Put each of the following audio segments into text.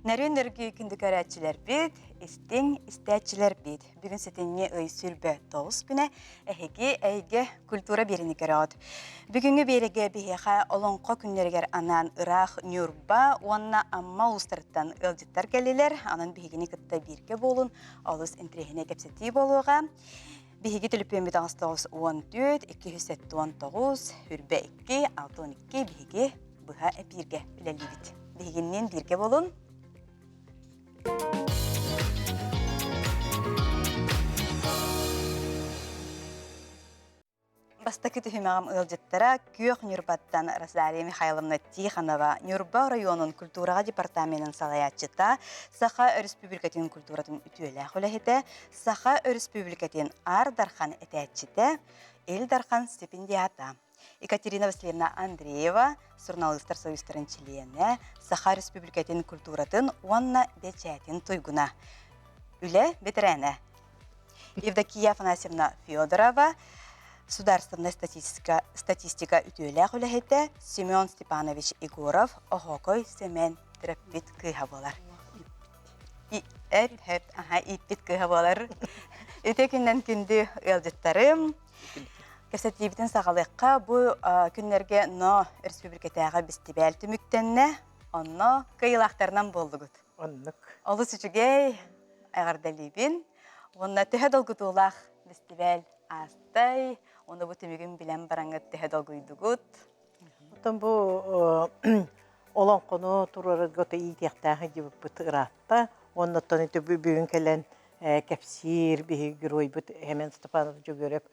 Нөрүөн өргүү күндү көрөөччүлэрбит, истиҥ истээччилэрбит. Бүгүн сэтинньи ый 29 күнэ эһиги эйгэ культура биэриини көрөҕүт. Бүгүҥҥү биэригэ биһиэхэ Олоҥхо күннэригэр анаан ыраах Ньурба уонна Амма улуустарыттан ыалдьыттар кэллилэр. Онон биһигини кытта бииргэ буолун, олус интэриэһинэй кэпсэтии буолуоҕа. Биһиги төлөпүөммүт 914 279 үрбэ 2 612 биһиги быһа эпииргэ үлэлиибит. Биһигинниин бииргэ буолун. Бастакы түһүмэҕим ыалдьыттара Күөх Ньурбаттан Розалия Михайловна Тихонова, Ньурба оройуонун культураҕа департаменын салайааччыта, Саха Өрөспүүбүлүкэтин культуратын үтүөлээх үлэһитэ, Саха Өрөспүүбүлүкэтин Аар Дархан этээччитэ, Ил Дархан стипендиата. Екатерина Васильевна Андреева, суруналыыстар союзтарын чилиэнэ, Саха Республикатын культуратын уонна бэчээтин туйгуна, үлэ бэтэрээнэ. Евдокия Афанасьевна Федорова, Судаарыстыбаннай статистика, статистика үтүөлээх үлэһитэ Семен Степанович Егоров, Оһоокой Сэмэн төрөппүт кыыһа буолар. Эт, эт, аха, ииппит кыыһа буолар. Үтүө күннэн күндү ыалдьыттарым, Кэпсэтиибитин саҕалыахха. Бу күннэргэ Но өрөспүүбүлүкэтээҕи бэстибээл түмүктэннэ. Онно кыайыылаахтарынан буоллугут. Оннук. Олус үчүгэй, эҕэрдэлиибин. Уонна төһө долгутуулаах бэстибээл аастай, уонна бу түмүгүн билэн бараҥҥыт төһө долгуйдугут? Оттон бу олоҥхону туруорарга ото иитиэхтээх дьыбыппыт ыраатта. Уонна оттон ити бүгүн кэлэн кэпсиир биһиги геройбут Хемен Степанов Дьөгүөрэп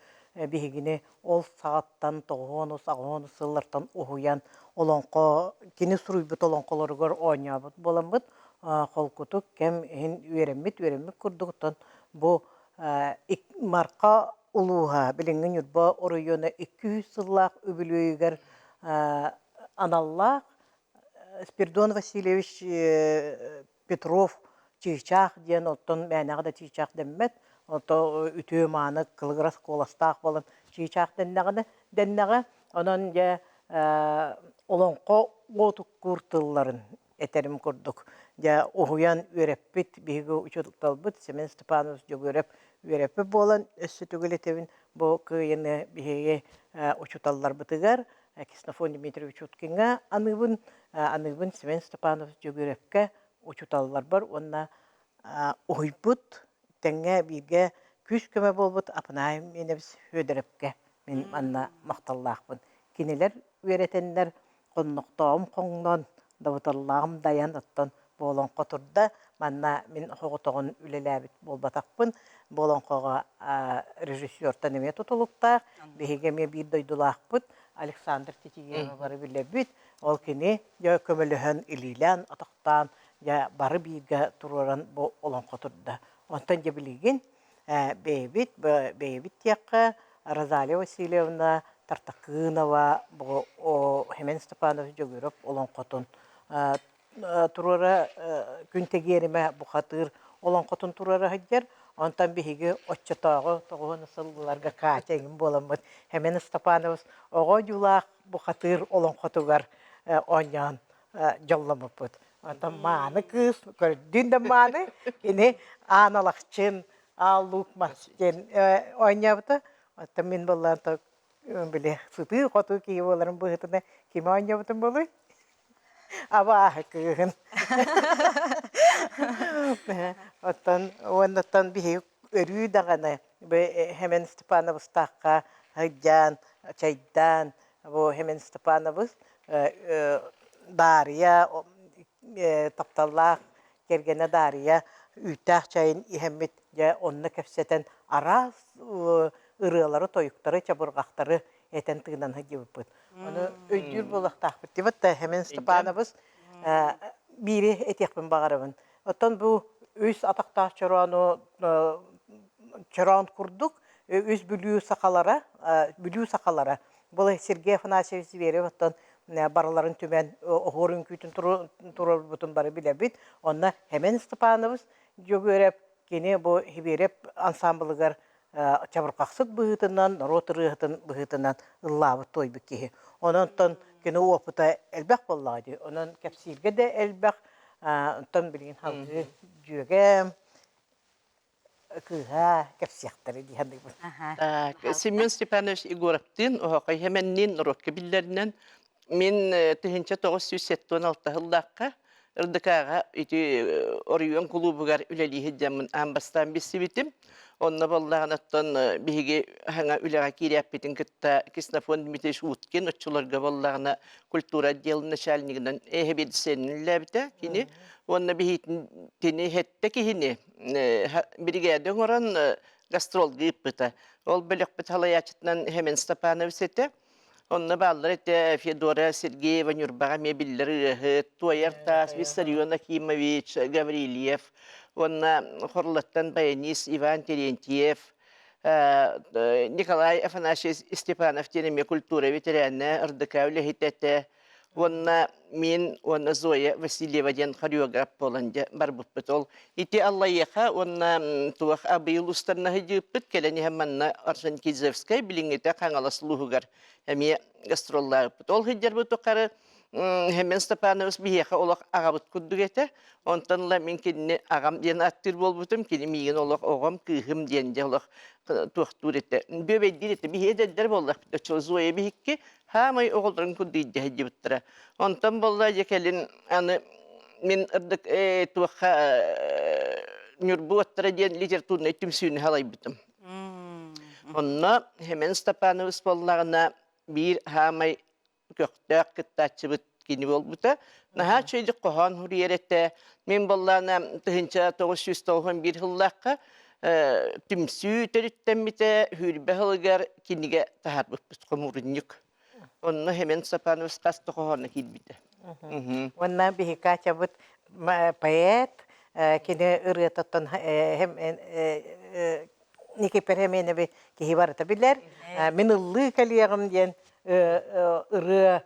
биһигини ол саҕаттан тоҕуһуонус аҕыһуонус сыллартан уһуйан олоҥхо кини суруйбут олоҥхолоругар оонньообут буоламмыт холкутук кэм иһин үөрэммит үөрэммит курдуктан бу Марха улууһа билиҥҥи Ньурба оройуона 200 сыллаах үбүлүөйүгэр аналлаах Спиридон Васильевич Петров чыычаах диэн оттон мээнэҕэ да чыычаах дэммэт, ото үтүө-мааны кылыгырас куоластаах буолан чыычаах дэннэҕинэ дэннэҕэ. Онон дьэ олоҥхо уотуккуур тылларын этэрим курдук дьэ уһуйан үөрэппит биһиги учууталбыт Семен Степанович Дьөгүөрэп үөрэппит буолан өссө төгүл этэбин бу кыайыыны биһиги учууталларбытыгар Ксенофонт Дмитриевич Уткиҥҥа аныыбын, аныыбын Семен Степанович Дьөгүөрэпкэ учууталларбар уонна уһуйбут, тэҥҥэ бииргэ күүс-көмө буолбут Апанаай Минович Федоровка мин манна махталлаахпын. Кинилэр үөрэтэннэр хоннохтооҕум хоҥнон, добуталлааҕым дайан оттон бу олоҥхо турда. Манна мин соҕотоҕун үлэлээбит буолбатахпын. Бу олоҥхоҕо режиссертан эмиэ тутулуктаах. Биһиги эмиэ биир дойдулаахпыт Александр Титигирова бары билэбит. Ол кини дьэ көмөлөһөн, илиилээн, атахтаан, дьэ бары бииргэ туруоран бу олоҥхо турда. Онтон дьэ билигин бэйэбит бэйэбит диэххэ Розалия Васильевна Тартакынова бу Семен Степанович Дьөгүөрөп олоҥхотун туруора күн тэгиэримэ бухатыыр олоҥхотун туруора сылдьар. Онтон биһиги оччотооҕу тоҕуһун сылларга Катя эҥин буоламмыт Семен Степанович оҕо одьулаах бухатыыр олоҥхотугар оонньоон дьолломмуппут. Онтон мааны кыыс, көрдүүн да мааны, кини Аан Алахчын, Аал Луук Мас диэн оонньообута. Оттон мин буоллаан били сытыы-хотуу киһи буоларым быһыытынан кими оонньообутум буолуй? Абааһы кыыһын. Оттон уоннаттан биһиги өрүү даҕаны бу Хемен Степановыстаахха сылдьан, чайдаан, бу Хемен Степановыс Даарыйа тапталлаах кэргэнэ Даарыйа үүттээх чайын иһэммит дьэ онно кэпсэтэн араас ырыалары, тойуктары, чабырҕахтары этэн тыынан сылдьыбыппыт. Ону өйдүүр буолуохтаахпыт. Дибит Хемен Степановыс биири этиэхпин баҕарабын. Оттон бу үс атахтаах чороону чороон курдук үс Бүлүү сахалара, Бүлүү сахалара Бұл Сергей Афанасьевич Зверев оттон барыларын түмэн оһуор үҥкүүтүн туруорбутун бары билэбит. Онно Хемен Степанович Дьөгүөрэп кини бу Хибиэрэп ансамблыгар чабырҕахсыт быһыытынан, норуот ырыаһытын быһыытынан ыллаабыт туойбут киһи. Онон кини уопута элбэх буоллаҕа дии. Онон кэпсииргэ да элбэх. Онтон билигин салгыы дьүөгэм кыыһа кэпсиэхтэрэ дии саныыбын. Семен Степанович Егоровтыын Оһоохой Хэмэнниин норуокка биллэринэн мин 1976 сыллаахха РДК-ҕа ити оройуон кулуубугар үлэлии сылдьаммын аан бастаан билсибитим. Онно буоллаҕына оттон биһиги хаҥа үлэҕэ киирээппитин кытта Ксенофонт Дмитриевич Уткин оччолорго буоллаҕына культура отделын начальнигынан эһэбиэдиссэйинэн үлэлээбитэ кини. Уонна биһиитини сэттэ киһини биригээдэ оҥорон гастролга ыыппыта. Ол бөлөхпүт салайааччытынан Хемен Степанович этэ. Онно бааллар этэ Федора Сергеева Ньурбаҕа эмиэ биллэр ырыаһыт, Туойар Таас, Виссарион Акимович Гаврильев уонна Хорлаттан баянист Иван Терентьев, Николай Афанасьевич Степанов диэн эмиэ культура ветеранэ, РДК үлэһитэ этэ. Уонна мин уонна Зоя Васильева диэн хореограф буолан дьэ барбыппыт. Ол ити Аллайыаха уонна туох Абый улуустарына сылдьыбыппыт. Кэлэн иһэн манна Орджоникидзевскай билиҥҥитэ Хаҥалас улууһугар эмиэ гастроллаабыппыт. Ол сылдьарбыт тухары Семен Степанович биһиэхэ олох аҕабыт курдук этэ. Онтон ыла мин кинини аҕам диэн ааттыыр буолбутум. Кини миигин олох оҕом, кыыһым диэн дьэ олох туохтуур этэ. Бүөбэйдиир этэ. Биһиэ эдэрдэр буоллахпыт. Оччо Зоя биһикки хаамай оҕолорун курдук илдьэ сылдьыбыттара. Онтон буолла дьэ кэлин аны мин ырдык туохха Ньурбу уоттара диэн литературнай түмсүүнү салайбытым. Онно Семен Степанович буоллаҕына биир хаамай көхтөөх кыттааччыбыт кини буолбута. Наһаа үчүгэйдик хоһоон суруйар этэ. Мин буоллаҕына 1991 сыллаахха түмсүү төрүттэммитэ, сүүрбэ сылыгар кинигэ таһаарбыппыт хомуурунньук. Онно Семен Степанович хас да хоһооно киирбитэ. Уонна биһиги Катябыт поэт, кини ырыатыттан Никифор Хеменеви киһи барыта билэр. Мин ыллыы кэлиэҕим диэн ырыа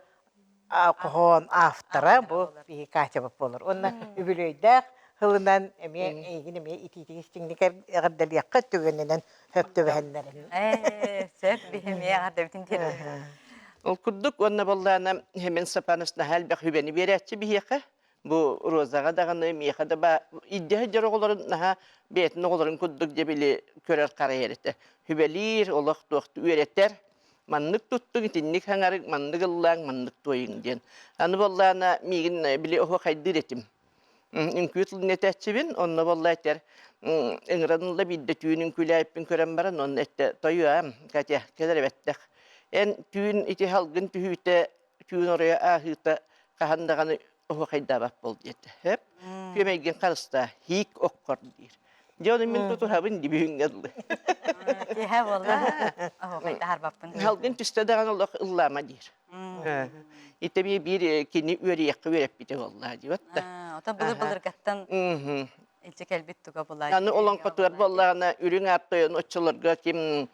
хоһоон автора бу биһи Катябыт буолар. Уонна үбүлүөйдээх сылынан эмиэ эйигин эмиэ итиитик истиҥник эҕэрдэлиэххэ түгэнинэн сөп түбэһэннэрин. Сөп биһи эмиэ эҕэрдэбитин тиэрдэбит. Ол курдук уонна буоллаана Хемен Сапанов наһаа элбэх үбэни биэрээччи биһиэхэ. Бу Розаҕа даҕаны, миэхэ да ба илдьэ сылдьар оҕолорун наһаа бэйэтин оҕолорун курдук дьэ били көрөр харайар этэ. Сүбэлиир, олох туох үөрэтэр. Маннык туттуҥ, итинник хаҥарыҥ, маннык ыллааҥ, маннык туойуҥ диэн. Аны буоллаана миигин били оһуохайдыыр этим. Үҥкүү тылын этээччибин, онно буолла этэр ыҥыран ылла биирдэ түүн үҥкүүлээбиппин көрөн баран, онно эттэ, тойуам, Катя, кэлэр эбэттэх. Эн түүн ити салгын түһүүтэ түүн оройо ааһыыта хаһан даҕаны оһуохайдаабат буол диэтэ. Сөп. Күөмэйгин харыстаа, һиик оккор диир. Дьэ ону мин тутуһабын дии бүгүҥҥэ дылы. Киэһэ буолла. Оһуохайдаһарбаппын. Халгын түстэ даҕаны олох ыллаама диир. Итэ биир кини үөрүйэххэ үөрэппитэ буолла диэбэт да. Ото былыр-былыргаттан илдьэ кэлбит туга булаа. Аны олоҥхотугар буоллаҕына үрүҥ аат тойон оччолорго ким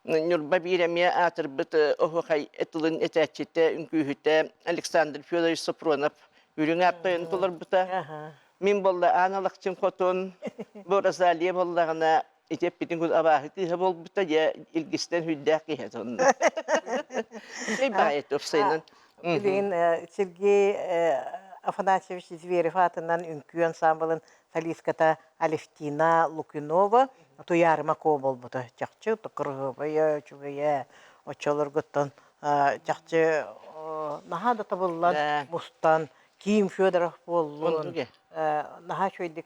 Ньурба биир эмиэ аатырбыт оһуохай тылын этээччитэ, үҥкүүһүтэ Александр Федорович Сопронов үрүҥ аат тойон толорбута. Мин буолла Аан Алахчын хотун, бу Розалия буоллаҕына ити эппитин курдук абааһы кыыһа буолбута, дьэ илгистэн сүрдээх киһи этэ онно. Үчүгэй баҕайы уопсайынан. Билигин Сергей Афанасьевич Зверев аатынан үҥкүү ансаамбылын солистката Алевтина Лукинова Туйаарыма Куо буолбута. Чахчы кырыһыабайа, үчүгэйэ. Оччолоргуттан чахчы наһаа да табыллан, мустан, Ким Федоров буоллун, наһаа үчүгэйдик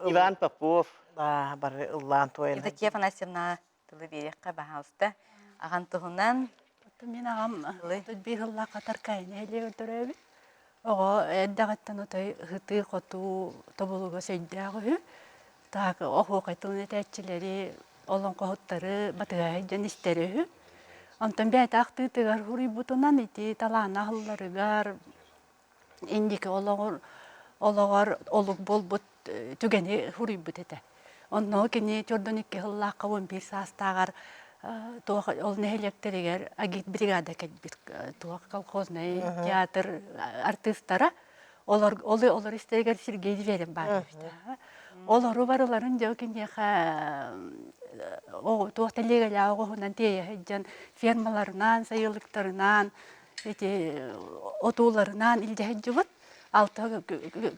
Иван Попов бары ыллаан туойан. Евдокия Афанасьевна тылы биэриэххэ баһаалыста. Аҕан туһунан Мин аҕам биир сыллаах Таркаайы нэһилиэгэр төрөөбүт. Оҕо эрдэҕиттэн отой ытыы-хотуу тобулугас өйдөөх үһү. Так оһуохай тылын этээччилэри, олоҥхоһуттары батыһа сылдьан истэрэ үһү. Онтон бэйэтэ ахтыытыгар суруйбутунан ити талаана аһылларыгар инники олоҕор олоҕор олук буолбут түгэни суруйбут этэ. Онно кини төрдүн икки сыллаахха 11 саастааҕар туох ол нэһилиэктэригэр агитбригада кэлбит туох колхознай театр артыыстара олор олор истэригэр Сергей Зверев баар эбит. Олору барыларын дьэ киниэхэ туох тэлиэгэлээх оҕуһунан тиэйэ сылдьан фермаларынан, сайылыктарынан ити отууларынан илдьэ сылдьыбыт. Алта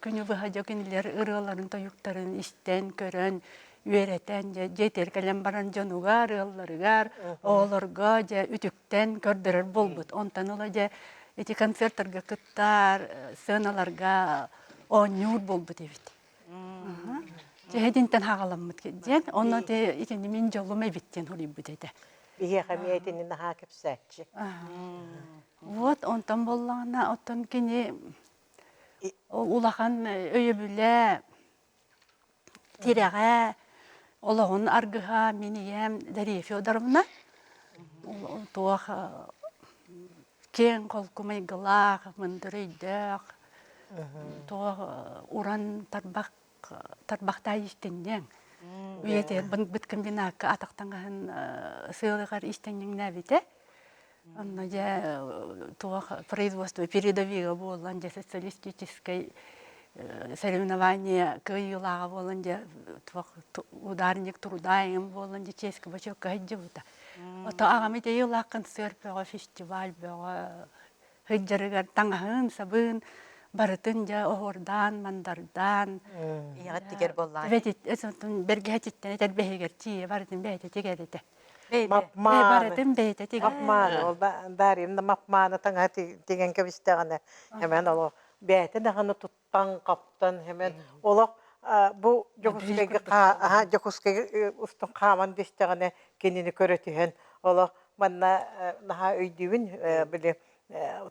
күнү быһа дьэ кинилэр ырыаларын, тойуктарын истэн, көрөн, үөрэтэн, дьэ дьиэтигэр кэлэн баран дьонугар, ыалларыгар, оҕолорго дьэ үтүктэн көрдөрөр буолбут. Онтон ыла дьэ ити концертарга кыттар, сыаналарга оонньуур буолбут эбит. Дьэ хаҕаламмыт диэн, онно итини мин дьолум эбит диэн суруйбут этэ. Биһиэхэ эмиэ итини наһаа кэпсээччи. Вот онтон буоллаҕына, оттон кини улахан өйөбүлэ, тирэҕэ, олоҕун аргыһа мин ийэм Дария Федоровна туох киэҥ холку майгылаах, мындыр өйдөөх, туох уран тарбах тарбахтаах иистэнньэҥ. Үйэтигэр быт комбинакка атах таҥаһын сыалыгар иистэнньэҥнээбитэ. Онно дьэ туох производство передовига буолан дьэ социалистическай соревнование кыайыылааҕа буолан дьэ туох ударник труда эҥин буолан дьэ чиэскэ бочуокка сылдьыбыта. Ото аҕам ити ыйылаах концерт бөҕө, фестиваль бөҕө сылдьарыгар таҥаһын, сабын барытын дьэ оһуордаан, мандардаан Ийэҕит тигэр буоллаҕа. Бэргэһэтиттэн этэрбэһигэр тиийэ барытын бэйэтэ тигэр этэ. Мапмааны. Барытын бэйэтэ тигэр. Мапмааны. Ол Дарьевна мапмааны таҥаһа тигэн кэбистэҕинэ, хэмэн олох бэйэтэ даҕаны туттан-хаптан хэмэн олох бу Дьокуускайга Дьокуускайга устун хааман түстэҕинэ кинини көрө түһэн олох манна наһаа өйдүүбүн били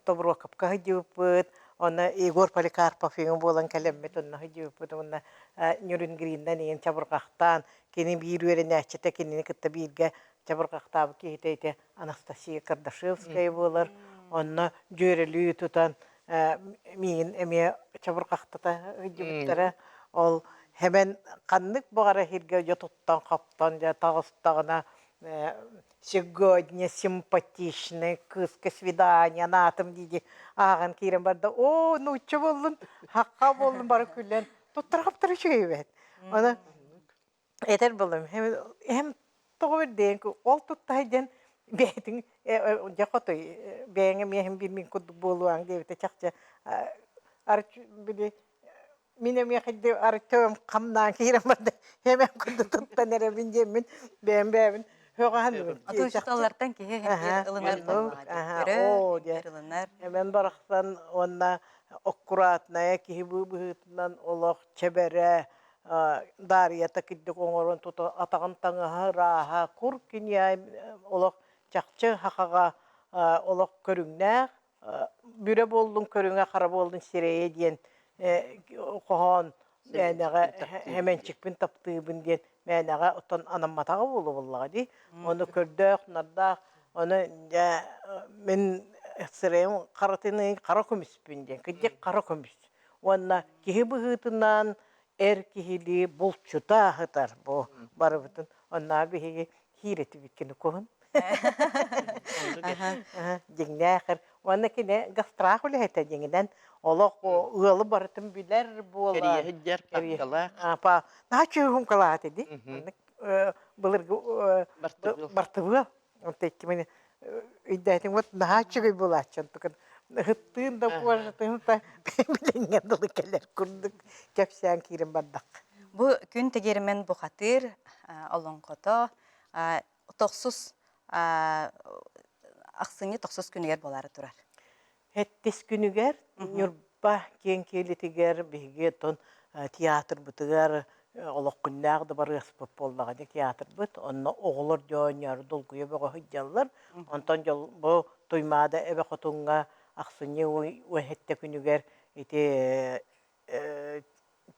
Тобуруокапка сылдьыбыппыт, онно Егор Поликарпов иҥин буолан кэлэммит онно сылдьыбыппыт уонна Нюрингриннэн иҥин чабырҕахтаан кини биир үөрэнээччитэ кинини кытта бииргэ чабырҕахтаабыт киһитэ ити Анастасия Кардашевская буолар. Онно дьүөрэлүү тутан миигин эмиэ чабырҕахтата сылдьыбыттара. Ол хэмэн ханнык баҕара сиргэ дьэ туттан-хаптан дьэ таҕыстаҕына сегодня симпатичный кыыска свидание анаатым дии ааҕан киирэн барда оо нуучча буоллун хахха буоллун бары күлэн туттар-хаптар үчүгэй эбээт Аны этэр буоллум эһэм тоҕо бэрдээн ол туттаһай диэн бэйэтин дьэ хотой бэйэҥ эмиэ иһин биир мин курдук буолуоҥ диэбитэ чахчы били Мин эмиэ хайдыы арыттыам хамнаан киирэн барда эмэм курдук туттан эрэбин диэммин бэйэм бэйэбин һөҕөһөн Учууталлартан киһи ылынар Оо диэн ылынар. Эмэн барахсан уонна аккуратная киһи быһыытынан олох чэбэрэ Дарьята кирдик оҥорон тута атаҕын таҥаһа ырааһа кур киниэ олох чахчы хахаҕа олох көрүҥнээх Бүрэ буоллун көрүҥэ хара буоллун сирэйэ диэн хоһоон мээнэҕэ Хэмэнчикпин таптыыбын диэн мээнэҕэ оттон анамматаҕа буолуо буоллаҕа дии. Ону көрдөөх, нардаах, ону дьэ мин сирэйим харатыныы хара көмүспүн диэн, кырдьык хара көмүс. Уонна киһи быһыытынан эр киһилии булчута аһытар бу барыбытын. Оннооҕор биһиги киирэтибит кини куһун. Дьиҥнээхэр. Уонна кини гастрах үлэһитэ дьиҥинэн олох ыалы барытын билэр буолан. Кэрийэ сылдьар папкалаах. Наһаа чуһумкалаах ди. Былыргы бартыбыал. Онто икки өйдөөтүҥ вот наһаа үчүгэй буолааччы онтукун ыһыттыын да кожатын да билиҥҥэ дылы кэлэр курдук кэпсээн киирэн бардах. Бу күн тэгиэрмэн бухатыыр олоҥхото тохсус ахсынньы тохсус күнүгэр буолаары турар. Сэттис күнүгэр Ньурба киэҥ киэлитигэр биһиги оттон театрбытыгар олох күннээх да барыаспыт буоллаҕа дии театрбыт. Онно оҕолор дьоонньоору долгуйа бөҕө сылдьаллар. Онтон дьол бу Туймаада эбэ хотуҥҥа ахсынньы уон күнүгэр ити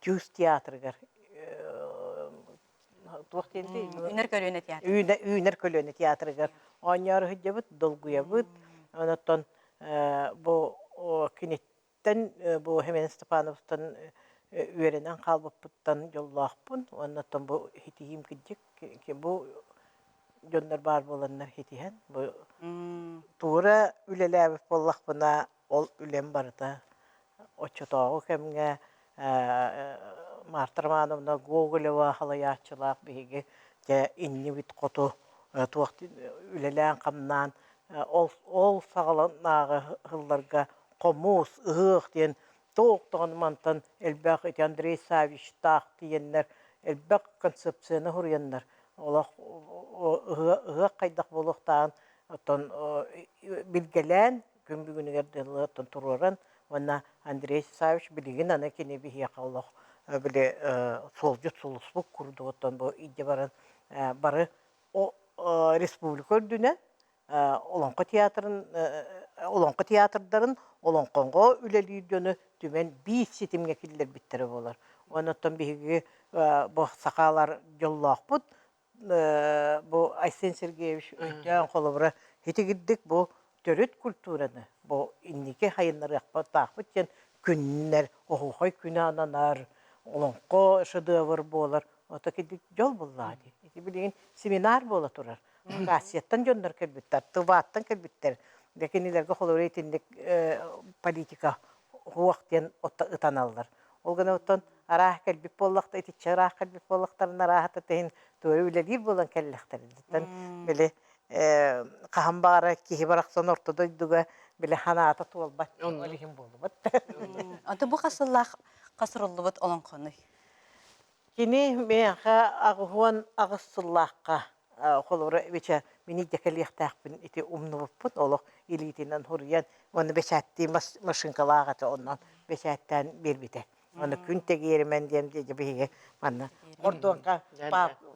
Тюз театрыгар туох диэн Үүнэр көлүөнэ театр. Үүнэр көлүөнэ театрыгар оонньоору сылдьабыт, долгуйабыт. Онтон бу киниттэн бу Хемен Степановтан үөрэнэн хаалбыппыттан дьоллоохпун. Уонна оттон бу хитиһиим кырдьык бу дьоннор баар буоланнар хитиһэн бу туора үлэлээбит буоллахпына ол үлэм барыта оччотооҕу кэмҥэ Марта Романовна Гоголева салайааччылаах биһиги дьэ иннибит хоту туох үлэлээн-хамнаан ол ол саҕаланааҕы сылларга хомус, ыһыах диэн Туох даҕаны мантан элбэх ити Андрей Саввичтаах тиийэннэр элбэх концепцияны суруйаннар олох ыһыах хайдах буолуохтааҕын оттон билгэлээн күн бүгүнүгэр дылы оттон туруоран уонна Андрей Саввич билигин аны кини биһиэхэ олох били суолдьут сулуспут курдук оттон бу илдьэ баран бары республика үрдүнэн Олоҥхо театрын Олоҥхо театрдарын олоҥхоҕо үлэлиир дьону түмэн биир ситимҥэ киллэрбиттэрэ буолар. Онон биһиги бу сахалар дьоллоохпут бу Айсен Сергеевич өйдөөн холобура итигирдик бу төрүт культураны бу инники хайыннарыахтаахпыт диэн күннэр оһуохай күнэ ананар олоҥхо шедевр буолар ото кидик дьол буллаа дии ити билигин семинар буола турар Россияттан дьоннор кэлбиттэр, Тываттан кэлбиттэр. Дэ кинилэргэ холобура итинник политика хуох диэн ытаналлар. Ол гына оттон араах кэлбит буоллахта итиччэ ыраах кэлбит буоллахтарына арааһата тэһин туора үлэлиир буолан кэллэхтэрин били хаһан баҕара киһи барахсан орто дойдуга били ханаата туолбат ол иһин буолубат. Аты бу хас сыллаах хасырыллыбыт олоҥхонуй? Кини миэхэ 88 сыллаахха холобура бичэ мин илдьэ кэлиэхтээхпин ити умнубуппун олох илиитинэн суруйан уонна бэчээттии машинкалаах этэ онон бэчээттээн биэрбитэ. Уонна күн тэгиэримэн диэн биһиги манна хордуоҥка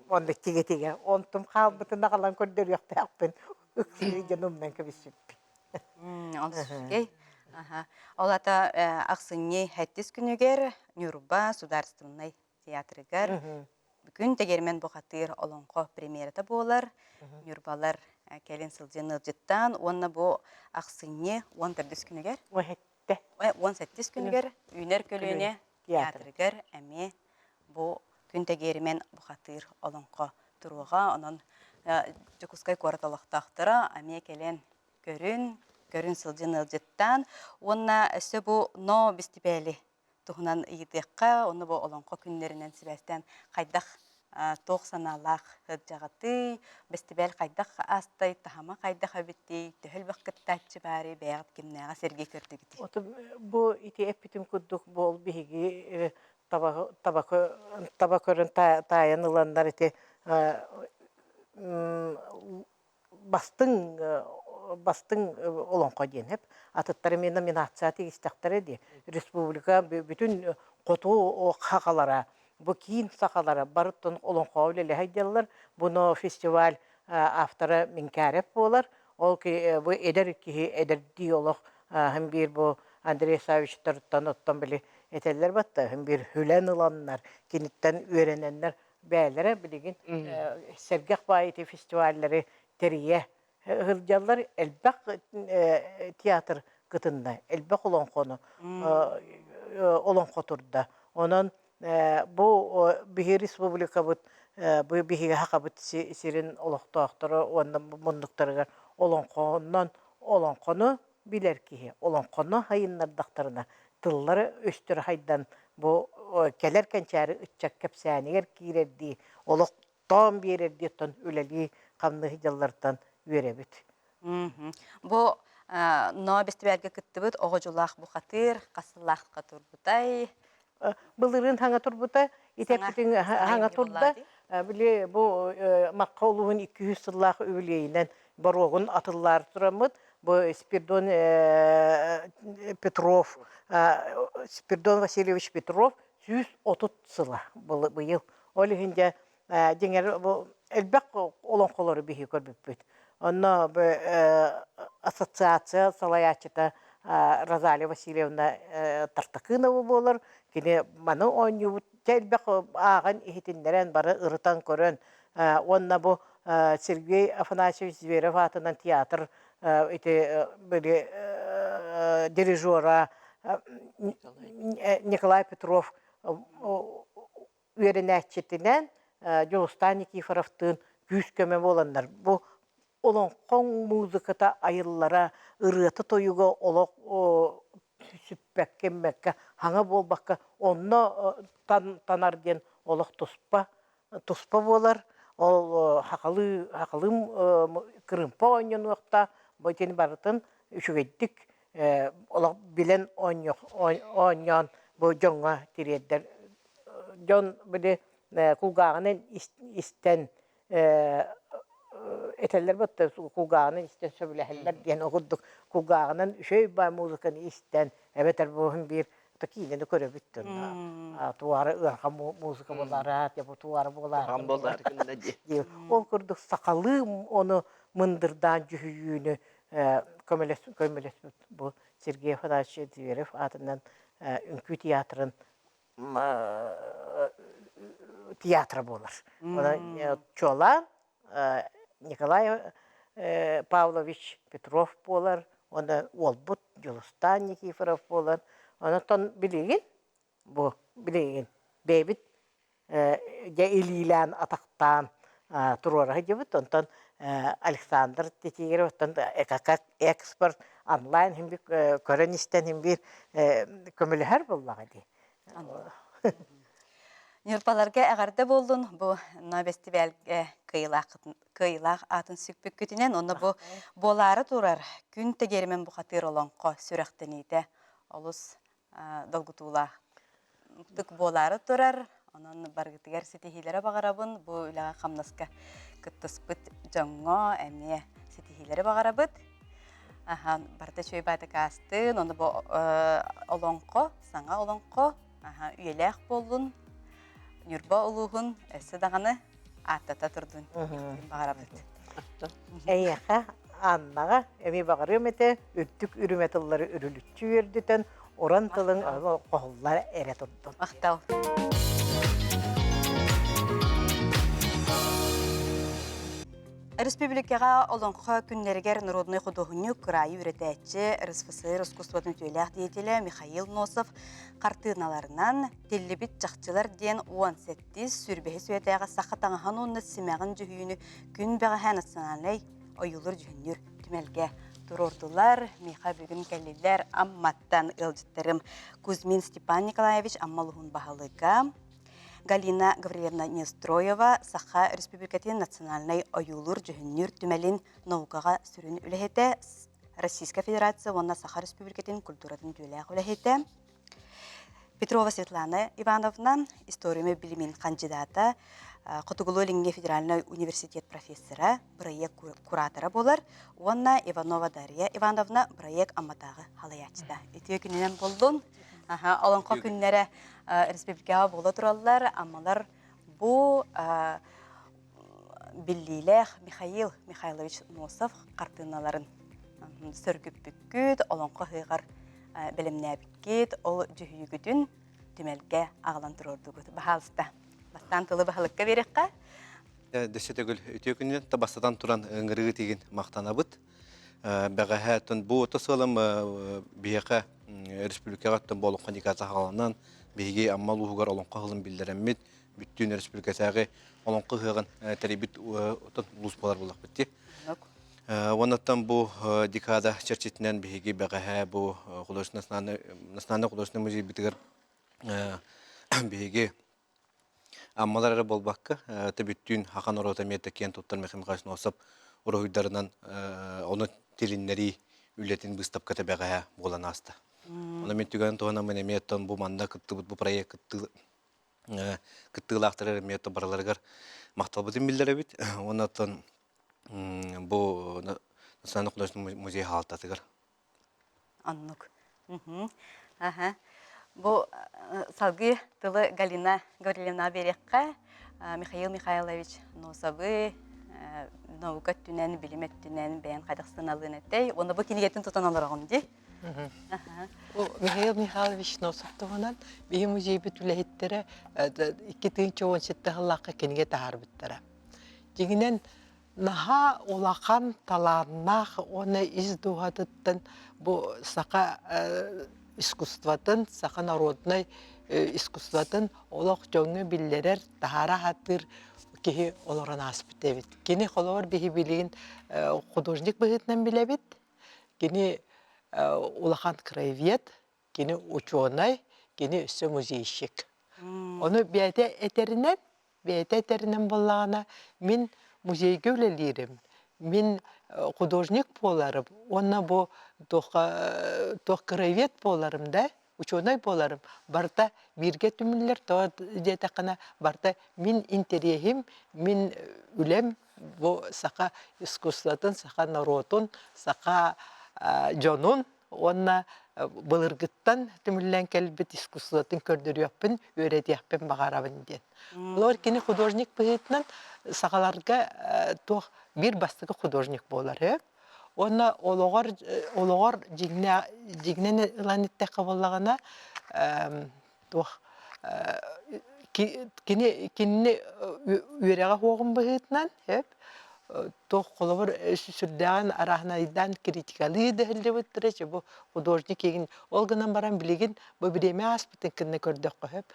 онно тигэ-тигэ онтум хаалбытын аҕалан көрдөрүөхтээхпин ыксыы дьон умнан кэбиспиппин. Ол Ол ата ахсынньы сэттис күнүгэр Ньурба судаарыстыбаннай театрыгар бүгүн Тэгэрмэн бухатыыр олоҥхо премьерата буолар. Ньурбалар кэлин сылдьан ыалдьыттаан уонна бу ахсынньы 14 күнүгэр 17 күнүгэр Үүнэр көлүөнэ театрыгар эмиэ бу күн Тэгиэримэн бухатыыр олоҥхо туруоҕа. Онон Дьокуускай куорат олохтоохторо эмиэ кэлэн көрүн, көрүн сылдьан ыалдьыттаан уонна өссө бу Но бэстибээли туһунан ыйытыахха, онно бу олоҥхо күннэринэн сибээстээн хайдах туох санаалаах сылдьаҕытый, бэстибээл хайдах аастай, таһыма хайдах эбитий, төһө элбэх кыттааччы баарый, бэйэҕит кимнээҕи сэргии көрдүгүтүй? Бу ити эппитим курдук буол биһиги таба таба таба көрөн таайан ыланнар ити бастыҥ бастыҥ олоҥхо диэн эп атыттар эмиэ номинация тигистэхтэрэ дии республика бүтүн хоту хахалара бу киин сахалара барыттан олоҥхоҕо үлэлэһэ дьаллар буну фестиваль автора Минкарев буолар ол бу эдэр киһи эдэрдии олох һин биир бу Андрей Савичтарыттан оттон били этэллэр батта һин биир хүлэн ыланнар киниттэн үөрэнэннэр бэйэлэрэ билигин сэргэх баайы фестиваллары тэрийэ сылдьаллар. Элбэх театр кытынна, элбэх олоҥхону олоҥхо турда. Онон бу биһи республикабыт бу биһиги Сахабыт сирин олохтоохторо уонна муннуктарыгар олоҥхонон олоҥхону билэр киһи олоҥхону хайыннардахтарына тыллара өстөрө хайдан бу кэлэр кэнчээри ыччат кэпсээнигэр киирэрдии олохтоон биэрэрдии оттон үлэлии хамныы дьаллартан үөрэбит. Бу ноо бэстибээлгэ кыттыбыт оҕо дьулаах бухатыыр хас сыллаахха турбутай? Былырыын хаҥа турбута, итеппитин хаҥа турда. Били бу Макка улууһун 200 сыллаах үбүлүөйүнэн боруогун атыллаары тураммыт бу Спирдон Петров Спирдон Васильевич Петров 130 сыла быйыл. Ол иһин дьэ дьиҥэр бу элбэх олоҥхолору биһи көрбүппүт. Онно ассоциация салайааччыта Розалия Васильевна Тартакынова буолар. Кини маны оонньуубут элбэх ааҕан иһитиннэрэн бары ырытан көрөн уонна бу Сергей Афанасьевич Зверев аатынан театр ити били дирижера Николай Петров үөрэнээччитинэн Дьулустаан Никифоровтыын күүс-көмө буоланнар бу олоҥхоҥ музыката айыллара ырыата-тойуга олох сүппэккэ иммэккэ хаҥа буолбакка онно танар диэн олох туспа туспа буолар ол хахалыы хахалыым кырыымпа оонньонуохтаах бу итини барытын үчүгэйдик. Олох билэн оонньоон бу дьоҥҥо тириэрдэр. Дьон били кулгааҕынан истэн этэллэр батта кулгааҕынан истэн сөбүлэһэллэр диэн ол курдук кулгааҕынан үчүгэй баай музыканы истэн эбэтэр буоһун биир киинэни көрөбүт туара ыарахан музыка буолара туара буолар ол курдук сахалыы ону мындырдаан дьүһүйүүнү көмөлөспүт бу Сергей Афанасьевич Зверев аатынан үҥкүү театрын театра буолар. Онон чуолаан Николай Павлович Петров буолар, уонна уолбут Дьулустаан Никифоров буолар. Онтон билигин бу билигин бэйэбит дьэ илиилээн атахтаан туруора сылдьыбыт. Онтон Александр Титигиров оттон экспорт онлайн иһин көрөн истэн иһин биир көмөлөһөр буоллаҕа дии. Ньурбаларга эҕэрдэ буоллун бу но бэстибээлгэ кыайыылаах аатын сүкпүккүтүнэн уонна бу буолаары турар күн тэгиэримэн бухатыыр олоҥхо сүрэхтэниитэ олус долгутуулаах буолаары турар. Онон барыгытыгар ситиһиилэри баҕарабын. Бу үлэҕэ хамнаска кыттыспыт дьоҥҥо эмиэ ситиһиилэри баҕарабыт. Аха, барыта үчүгэй баатык аастын. Ону бу олоҥхо, саҥа олоҥхо аха, үйэлээх буоллун. Ньурба улууһун өссө даҕаны ааттата турдун баҕарабыт. Эйиэхэ, Аннаҕа эмиэ баҕарыам этэ, үрдүк үрүмэ тыллары үрүлүччү үөрдүтэн, уран тылыҥ хоһуллар эрэ турдун. Махтал. Республикаҕа Олоҥхо күннэригэр народнай худуоһунньук, кыраайы үөрэтээччи, РСФСР искусствотын үтүөлээх деятелэ Михаил Носов хартыыналарынан «Тиллибит чахчылар» диэн 17 сүүрбэһис үйэтээҕи саха таҥаһын уонна симэҕин дьүһүйүүнү күн бэҕэһээ национальнай ойуулуур-дьүһүннүүр түмэлгэ туруордулар. Миэхэ бүгүн кэллилэр Амматтан ыалдьыттарым Кузьмин Степан Николаевич Амма улууһун баһылыга, Галина Гаврильевна Нестроева Саха Республикатын национальнай ойуулуур-дьүһүннүүр түмэлин наукаҕа сүрүн үлэһитэ, Российскай Федерация уонна Саха Республикатын культуратын үтүөлээх үлэһитэ, Петрова Светлана Ивановна, история билимин хандьыдаата, Хотугулуу-Илиҥҥи федеральнай университет профессора, бырайыак куратора буолар уонна Иванова Дарья Ивановна бырайыак Амматааҕы халайааччыта. Үтүө күнүнэн буоллун. Олоҥхо күннэрэ республикаҕа буола тураллар. Аммалар бу биллиилээх Михаил Михайлович Носов хартыыналарын сөргүппүккүт, олоҥхо ыһыаҕар бэлэмнээбиккит, ол дьүһүйүүгүтүн түмэлгэ аҕалан туруордугут. Баһаалыста, бастаан тылы баһылыкка биэриэххэ. Дөссө төгүл үтүө күнүнэн бастатан туран ыҥырыы тигин махтанабыт. Бэҕэһээ оттон бу ото сыалым биһиэхэ республикаҕа оттон бу олоҥхо декада хааланан биһиги Амма улууһугар олоҥхо ыһылын биллэрэммит бүттүүн республикатааҕы олоҥхо ыһыаҕын тэрийбит оттон улуус буолар буоллахпыт дии. Уоннаттан бу декада чэрчитинэн биһиги бэҕэһээ бу художественный национальный художественный музейбытыгар биһиги Аммалар эрэ буолбакка, бүттүүн Хаха норуота эмиэ киэн туттар Михаил Михайлович Носов уруһуйдарынан ону тилиннэрии үлэтин быыстапката бэҕэһээ буолан ааста. Ону мин түгэн туһанаммын эмиэ оттон бу манна кыттыбыт бу проект кыттыылаахтар эмиэ барыларыгар махталбытын биллэрэбит. Уонна оттон бу Национальный художественный музей хаалтатыгар. Оннук. Аха. Бу салгыы тылы Галина Гаврильевна биэриэххэ. Михаил Михайлович Носовы наука өттүнэн, билим өттүнэн бэйэн хайдах сыаналыын этэй? Уонна бу кинигэтин тутан олороҕун дии. Бу Михаил Михайлович Носов туһунан биһи музейбит үлэһиттэрэ 2017 сыллаахха кинигэ таһаарбыттара. Дьиҥинэн наһаа улахан талааннаах уонна ис дууһатыттан бу саха искусствотын, саха народнай искусствотын олох дьоҥҥо биллэрэр, таһаара сатыыр киһи олорон ааспыт эбит. Кини холобур биһи билигин художник быһыытынан билэбит. Кини улахан краевед, кини учуонай, кини өссө музейщик. Ону бэйэтэ этэринэн, бэйэтэ этэринэн буоллаҕына, мин музейга үлэлиирим. Мин художник буоларым уонна бу туохха туох краевед буоларым да, учуонай буоларым барыта бииргэ түмүллэр. Тоҕо диэтэххинэ, барыта мин интэриэһим, мин үлэм бу саха искусствотын, саха норуотун, саха дьонун уонна былыргыттан түмүллэн кэлбит искусствотын көрдөрүөхпүн, үөрэтиэхпин баҕарабын диэн. Олор кини художник быһыытынан сахаларга туох биир бастакы художник буолар үһү. Уонна олоҕор олоҕор дьиҥнэн ылан эттэххэ буоллаҕына туох кини кинини үөрэҕэ суоҕун быһыытынан сөп туох холобур сүрдээҕин арааһынайдаан критикалыы да сылдьыбыттара чэ бу художник игин ол гынан баран билигин бу бириэмэ ааспытын кэннэ көрдөххө сөп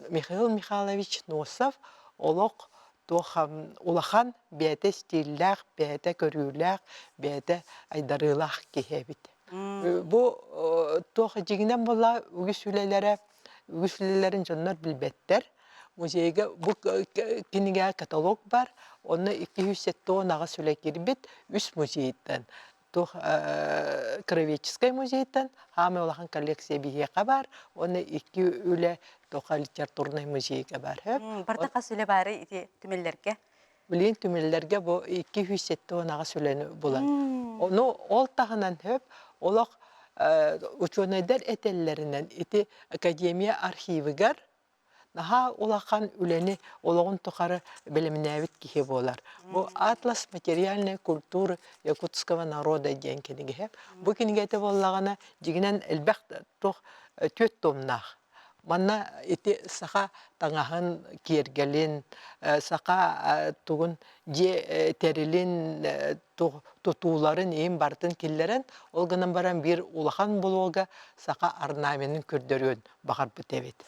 Михаил Михайлович Носов олох туох улахан бэйэтэ стиллээх бэйэтэ көрүүлээх бэйэтэ айдарыылаах киһи эбит Бу туох дьиҥинэн буолла үгүс үлэлэрэ, үгүс үлэлэрин дьоннор билбэттэр. Музейга бу кинигэ каталог бар, онно 278 үлэ киирбит үс музейтан. Туох Кровеческай музейтан хаамай улахан коллекция биһиэхэ бар, уонна икки үлэ туох литературнай музейга бар. Барыта хас үлэ баары ити түмэллэргэ? Билигин түмэллэргэ бу 278 үлэни булан. Ону ол таһынан хөп олох учуонайдар этэллэринэн ити академия архивыгар наһаа улахан үлэни олоҕун тухары бэлэмнээбит киһи буолар. Бу «Атлас материальной культуры якутского народа» диэн кинигэ. Бу кинигэтэ буоллаҕына дьиҥинэн элбэх туох түөрт томнаах. Манна ити саха таҥаһын, киэргэлин, саха тугун дьиэ тэрилин, тутууларын иһин барытын киллэрэн, ол гынан баран биир улахан блога саха орнаменын көрдөрүөн баҕарбыт эбит.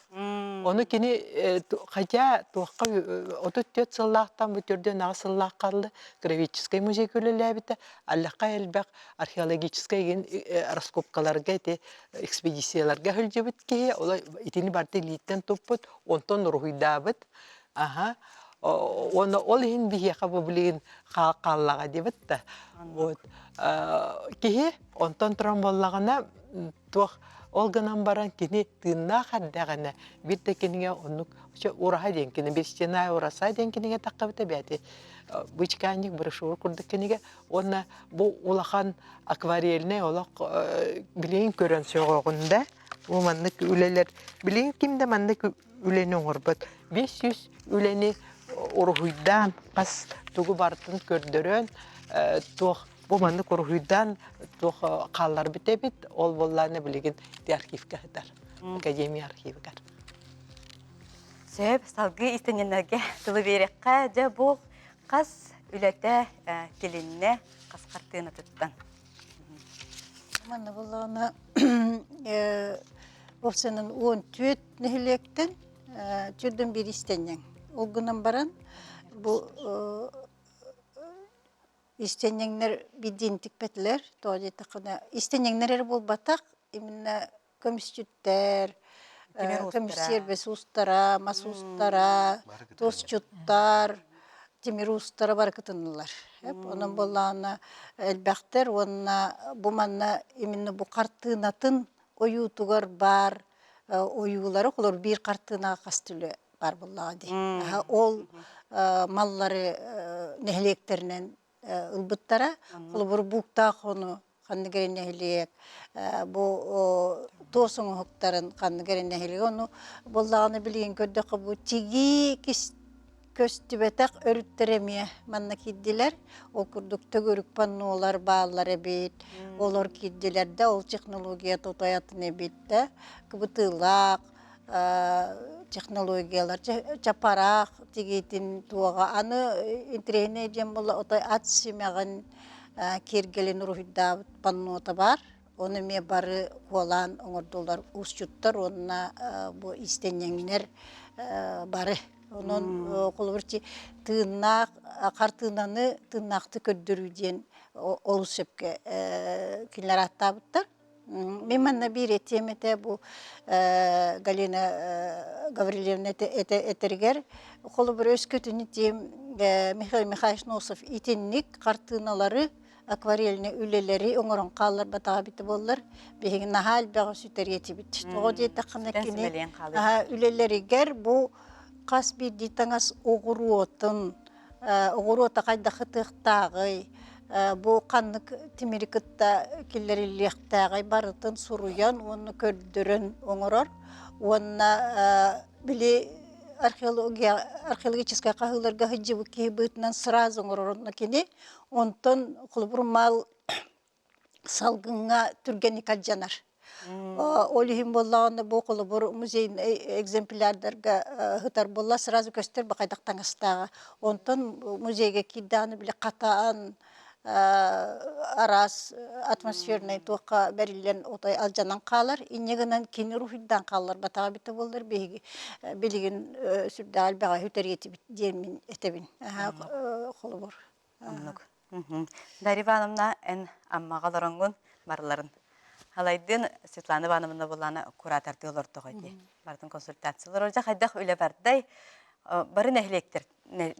Ону кини хотя туохха 34 сыллаахтан бу төрдүөн аҕыс сыллаах хаалла Кровическай музейга үлэлээбитэ, аллахха элбэх археологическай игин раскопкаларга ити экспедицияларга сылдьыбыт киһи, ол итини барыта илииттэн туппут, онтон уруһуйдаабыт. Аха. Уонна ол иһин биһиэхэ бу билигин хааллаҕа диэбит да. Вот. Киһи онтон туран буоллаҕына туох ол гынан баран кини тыыннаах эрдэҕинэ биир да кинигэ оннук ураһа диэн кини Берестяная ураса диэн кинигэ таххабыта бэти бычкаанньык брошюра курдук кинигэ уонна бу улахан акварельнай олох билигин көрөн сөҕөҕүн да бу маннык үлэлэр билигин ким да маннык үлэни оҥорбот 500 үлэни уруһуйдаан хас тугу барытын көрдөрөн туох бу маннык уруһуйдаан туох хаалларбыт эбит ол буоллаана билигин ити архивка сытар академия архивыгар Сөп, салгыы истэнньэннэргэ тылы биэриэххэ. Дьэ, бу хас үлэтэ тилиннэ, хас хартыынатыттан? Манна буоллаҕына уопсайынан 14 нэһилиэктэн төрдөн биир истэнньэҥ. Ол гынан баран бу истэнньэҥнэр биирдиин тикпэтилэр. Тоҕо диэтэххинэ истэнньэҥнэр эрэ буолбатах, именно көмүсчүттэр, көмүс сиэрбэс уустара, мас уустара, туосчуттар, тимир уустара бары кытыннылар. Онон буоллаҕына элбэхтэр уонна бу манна именно бу хартыынатын ойуутугар баар ойуулары холор биир хартыынаҕа хас түлү баар буоллаҕа дии. Ол маллары нэһилиэктэринэн ылбыттара. Холобур, Бууктаах ону ханнык эрэ нэһилиэк, бу туос оҥоһуктарын ханнык эрэ нэһилиэк ону буоллаҕына билигин көрдөххө бу тигии көстүбэтэх өрүттэр эмиэ манна киирдилэр. Ол курдук төгүрүк паннолар бааллар эбит, олор киирдилэр да ол технология тотоятын эбит да кыбытыылаах технологиялар чапараах тигиитин туоҕа аны интэриэһинэй диэн буолла отой ат симэҕин киэргэлин уруһуйдаабыт паннота баар ону эмиэ бары куолаан оҥордулар уусчуттар уонна бу иистэнньэҥнэр бары онон холобур тыыннаах хартыынаны тыыннаахтык көрдөрүү диэн олус сөпкө кинилэр ааттаабыттар. Мин манна биир этиэм этэ бу Галина Гаврильевна этэригэр холобур өскөтүн итиэм Михаил Михайлович Носов итинник хартыыналары акварельнай үлэлэри оҥорон хаалларбатаҕа эбитэ буоллар биһиги наһаа элбэҕи сүтэриэ этибит. Тоҕо диэтэххинэ кини үлэлэригэр бу хас биирдии таҥас оҕуруотун оҕуруота хайдах ытыахтааҕый, бу ханнык тимири кытта киллэриллиэхтээҕий барытын суруйан уонна көрдөрөн оҥорор уонна били археология археологическай хаһыыларга сылдьыбыт киһи быһыытынан сразу оҥорор онно кини онтон холобур мал салгыҥҥа түргэнник алдьанар. Ол иһин буоллаҕына бу холобур музейнай экземплярдарга сытар буолла сразу көстөр бу хайдах таҥастааҕа. Онтон музейга киирдэҕинэ били хатаан араас атмосфернай туохха бэриллэн отой алдьанан хаалар. Инньэ гынан кини уруһуйдаан хаалларбатаҕа эбитэ буоллар биһиги билигин сүрдээх элбэҕи сүтэриэ этибит диэн мин этэбин. Холобур. Оннук. Дарья Ивановна, эн Аммаҕа олороҥҥун барыларын Халайдын Светлана Ивановна буллаана куратордыы олордоҕо дии. Барытын консультациялар олордо. Хайдах үлэ бардай? Бары нэһилиэктэр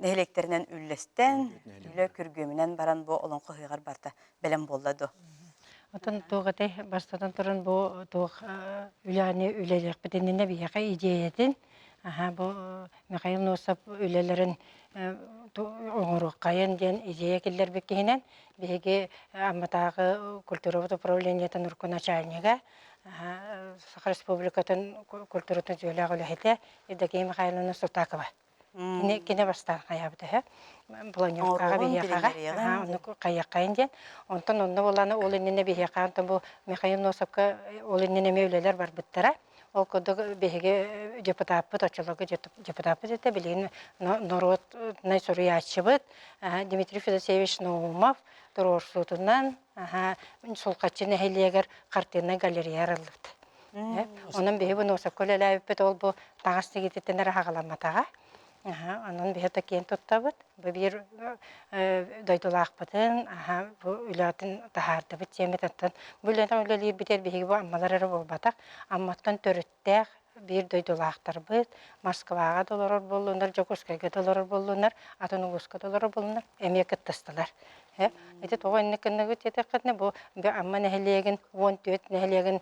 нэһилиэктэринэн үллэстэн, үлэ күргүөмүнэн баран бу олоҥхо ыһыаҕар барыта бэлэм буолла дуо? Отон туох этэй бастатан туран бу туох үлэни үлэлиэхпит иннинэ биһиэхэ идиэйэтин аха бу Михаил Носов үлэлэрин оҥоруоххайын диэн идея киллэрбит киһинэн биһиги Амматааҕы культурабыт управлениетын урукку начальнига Саха Республикатын культуратын үтүөлээх үлэһитэ Евдокия Михайловна Сутакова. Кини, кини бастаан хайаабыта үһү. Планеркаҕа биһиэхэҕэ оннук хайыаххайын диэн. Онтон онно буоллаҕына ол иннинэ биһиэхэ онтон бу Михаил Носовка ол иннинэ эмиэ үлэлэр барбыттара. Ол курдук биһиги депутаппыт, оччолорго депутаппыт этэ, билигин норуотунай суруйааччыбыт Дмитрий Федосеевич Наумов туруорсуутунан Сулҕаччы нэһилиэгэр хартыынай галерея арыллыбыт. Онон биһиги бу Носовка үлэлээбиппит ол бу таҥас тигиититтэн эрэ аҕаламматаҕа. Онон биһи да киэн туттабыт. Бу биир дойдулаахпытын бу үлэтин таһаардыбыт диэммит оттон бу үлэнэн үлэлиирбитигэр биһиги бу Аммалар эрэ буолбатах, Амматтан төрүттээх биир дойдулаахтарбыт Москваҕа да олорор буоллуннар, Дьокуускайга да олорор буоллуннар, атын улууска да олорор буоллуннар эмиэ кыттыстылар. Ити тоҕо инник гынныгыт диэтэххитинэ, бу Амма нэһилиэгин 14 нэһилиэгин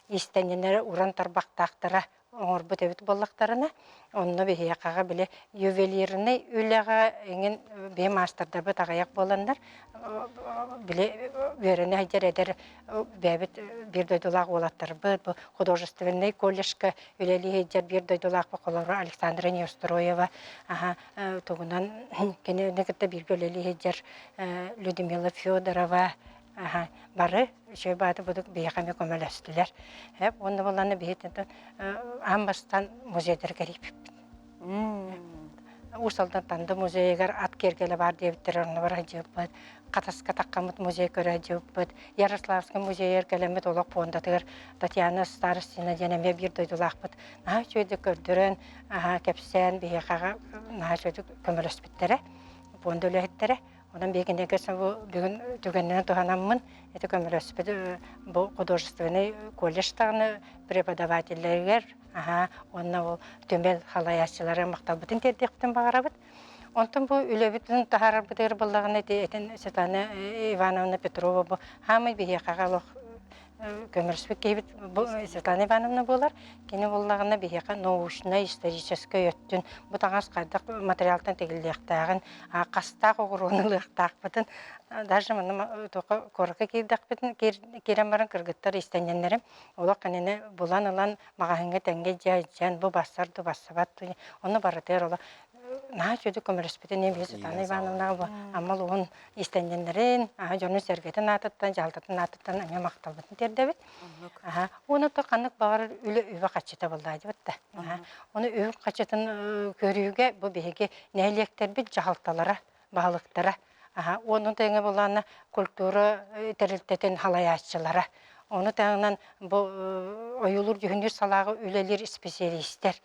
иистэнньэннэрэ уран тарбахтаахтара оҥорбут эбит буоллахтарына, онно биһиэхэҕэ били ювелирнай үлэҕэ эҥин биһи маастардарбыт аҕыйах буоланнар били үөрэнэ сылдьар эдэр бэйэбит биир дойдулаах уолаттарбыт бу художественнай колледжка үлэлии сылдьар биир дойдулаахпыт холобура Александра Неустроева аха тугунан кинини кытта бииргэ үлэлии сылдьар Людмила Федорова Аха, бары үчүгэй бааты будук биһиэхэ эмиэ көмөлөстүлэр. Уонна буоллаҕына биһи аан бастаан музейдары кэрийбиппит. Уус Алдан Танды музейыгар ат киэргэлэ баар диэбиттэр онно бара сылдьыбыппыт. Хатаска таххаммыт музей көрө сылдьыбыппыт. Ярославскай музейыгар кэлэммит олох пуондатыгар Татьяна Старостина диэн эмиэ биир дойдулаахпыт наһаа үчүгэйдик көрдөрөн, кэпсээн биһиэхэҕэ наһаа үчүгэйдик көмөлөспүттэрэ, пуонда үлэһиттэрэ. Онон биһиги бу бүгүн түгэнинэн туһанаммын ити көмөлөспүт бу художественный колледж даҕаны преподавателлэригэр аһаа уонна ол түмэл халайааччылара махталбытын тиэрдиэхпитин баҕарабыт. Онтон бу үлэбитин таһаарарбытыгар буоллаҕына ити этин Светлана Ивановна Петрова бу хаамай биһиэхэҕэ олох көмөлөспүт киһибит бу Светлана Ивановна буолар. Кини буоллаҕына биһиэхэ научнай, историческай өттүн бу таҥас хайдах материалтан тигиллиэхтээҕин, хастаах оҕуруону ылыахтаахпытын даже манна туохха куоракка киирдэхпитин киирэн баран кыргыттар иистэнньэннэрим олох кинини булан ылан маҕаһыыҥҥа тэҥҥэ дьэ бу бассар ду бассабат ду ону барытыгар олох наһаа үчүгэйдик көмөлөспүтүн иһин Светлана Ивановнаҕа бу Амма улууһун иистэнньэннэрин, дьонун-сэргэтин аатыттан, дьаһалтатын аатыттан эмиэ махталбытын тиэрдэбит. Уонна то ханнык баҕарар үлэ үбэ-харчыта буоллаа диэбит да. Ону үбүн-харчытын көрүүгэ бу биһиги нэһилиэктэрбит дьаһалталара, баһылыктара, уонна тэҥэ буоллаҕына культура тэрилтэтин халайааччылара, ону таһынан бу ойуулуур-дьүһүннүүр салааҕа үлэлиир исписэлиистэр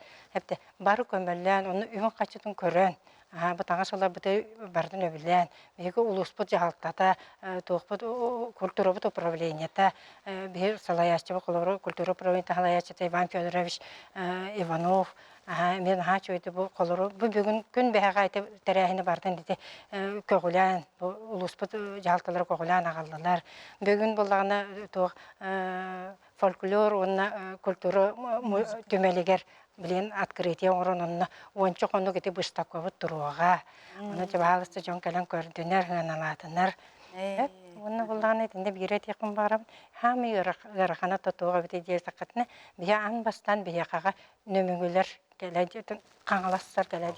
бары көмөлөөн, ону үбүн-харчытын көрөн. Бу таҥас ыларбыты барытын өбүлээн, биһиги улууспут дьаһалтата, туохпут культурабыт управлениета, биһи салайааччыбыт холобура культура управлениета салайааччыта Иван Федорович Иванов эмиэ наһаа үчүгэйдик бу холору бу бүгүн күн бэһэҕэ ити тэрээһини барытын ити көҕүлээн бу улууспут дьаһалталара көҕүлээн аҕаллылар. Бүгүн буоллаҕына туох фольклор уонна культура түмэлигэр билигин открытие оҥорон онно уонча хонук ити быыстапкабыт туруоҕа. Ону дьабаалыста дьон кэлэн көрдүнэр, сыаналаатынар. Уонна буллаҕына итиннэ биирэ этиэхпин баҕарабын. Хаамай ыарахана тотуоҕа эбит диэтэххитинэ, биһи аан бастаан биһиэхэҕэ нөмүгүлэр кэлэ Хаҥаластар кэлэ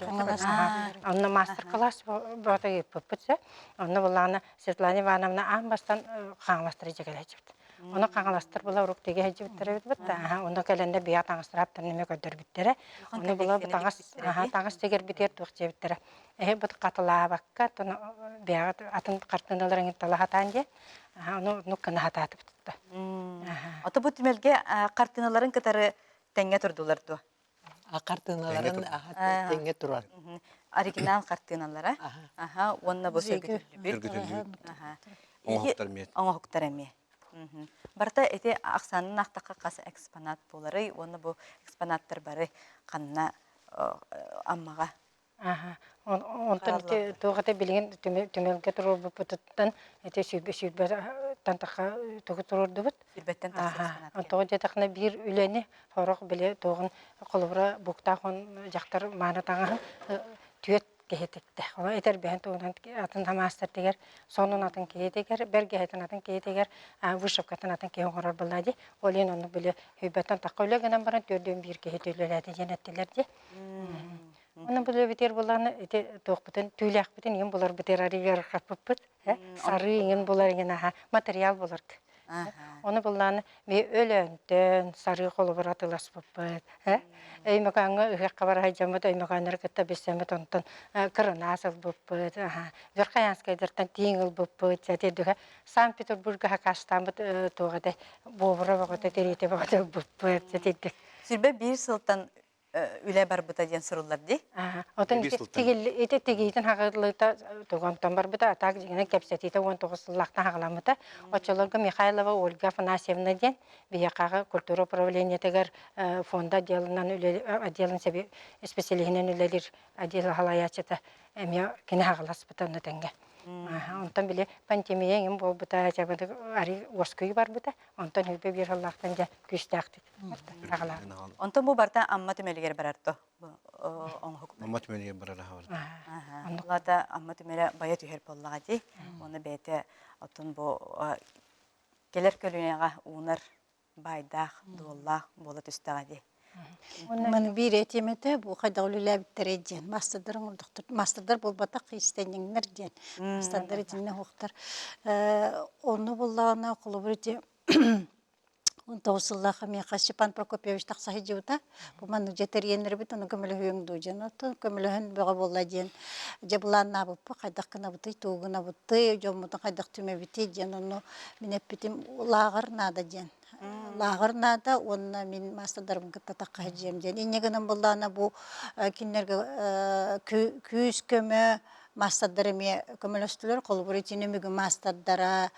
Онно мастер-класс бөҕөтө ыыппыппыт сэ. Онно буллаҕына Светлана Ивановна аан бастаан Хаҥаластары дьэ кэлэ сылдьыбыт. Ону Хаҥаластар була урук тигэ сылдьыбыттара эбит бут. Онно кэлэннэр биһиэхэ таҥастараптарын эмиэ көрдөрбүттэрэ. Ону була бу таҥас таҥас тигэрбитигэр туох диэбиттэрэ. Эһи бут хатылаабакка бэйэҕит атын хартыыналарын тала сатаан диэн. Ону оннук гына сатаатыбыт. Ото бу түмэлгэ хартыыналарын кытары тэҥҥэ турдулар дуо? Хартыыналарын тэҥҥэ турар. Оригинал хартыыналара. Аха, уонна бу сөргүтүллүбүт. Оҥоһуктар эмиэ. Оҥоһуктар эмиэ. Барыта ити ахсаанын аахтахха хас экспонат буоларый уонна бу экспонаттар бары ханна Аммаҕа Аха. Онтон ити туох этэ билигин түмэлгэ туруорбуппутуттан ити сүүрбэ сүүрбэттэн тахха тугу туруордубут. Сүүрбэттэн тахса экспонат. Онтоҕо диэтэххинэ биир үлэни сорох били туоҕун холобура буктаах он дьахтар мааны таҥаһын түөрт киһи тиктэ. Ол этэрбэһин туһунан атын маастар тигэр, сонун атын киһи тигэр, бэргэһэтин атын киһи тигэр, вышивкатын атын киһи оҥорор буолла дии. Ол иһин оннук били сүүрбэттэн тахха үлэ гынан баран түөрдүөн биир киһи үлэлээтэ диэн эттилэр дии. Онон билэбитигэр буоллаҕына ити туохпутун түүлээхпитин иҥин буларбытыгар арыйархаппыппыт сарыы иҥин булар иҥин аһа материал буларга. Ону буллаҕына би Өлөөнтөн сарыы холобур атыыласпыппыт. Өймөкөөҥҥө ыһыахха бара сылдьаммыт Өймөкөөннөрү кытта билсэммит онтон кырынаас ылбыппыт. Верхоянскайдартан тииҥ ылбыппыт. Дьэ Санкт-Петербурга хакастааммыт туох этэ буобура бөҕөтө тириитэ бөҕөтө ылбыппыт. Дьэ 21 сылтан үлэ барбыта диэн суруллар дии. Отон ити тигиитин хаҕыллыыта тугантан барбыта, а так дьиҥинэн кэпсэтиитэ 19 сыллаахтан хаҕыламмыта. Оччолорго Михайлова Ольга Афанасьевна диэн биһиэхэ культура управлениетыгар фонда отделынан отделын специалиһинэн үлэлиир отдел салайааччыта эмиэ кини хаҕыласпыта онно тэҥҥэ. Онтон били пандемия эҥин буолбута, арыы уоскуйуу барбыта. Онтон хүлбэ биир сыллаахтан дьэ күүстээхтик Онтон бу барыта Амма түмэлигэр барар то оҥоһук. Амма түмэлигэр барар аха барыта. Оннулата Амма түмэлэ байа түһэр буоллаҕа дии. Уонна бэйэтэ оттон бу кэлэр көлүөнэҕэ уунар баайдаах, дуоллаах буола түстэҕэ дии. Маны биир этиэм этэ, бу хайдах үлэлээбиттэрэй диэн. Маастардар оҥордохтор. Маастардар буолбатах, иистэнньэҥнэр диэн. Маастардар итиннэ уһуктар. Онно буоллаҕына, холобур ити 19 сыллаах миэхэ Степан Прокопьевич тахса сылдьыбыта. Бу маннык дьэ тэрийэннэрбит ону көмөлөһүөҥ дуо диэн. Оттон көмөлөһөн бөҕө буолла диэн дьэ былааннаабыппыт хайдах гынабытый, тугу гынабытый, дьоммутун хайдах түмэбитий диэн ону мин эппитим лааҕыр наада диэн. Лааҕыр наада уонна мин маастардарбын кытта тахха сылдьыам диэн. Инньэ гынан буоллаҕына бу кинилэргэ күүс-көмө маастардар эмиэ көмөлөстүлэр. Холобур, итини бүгүн маастардара,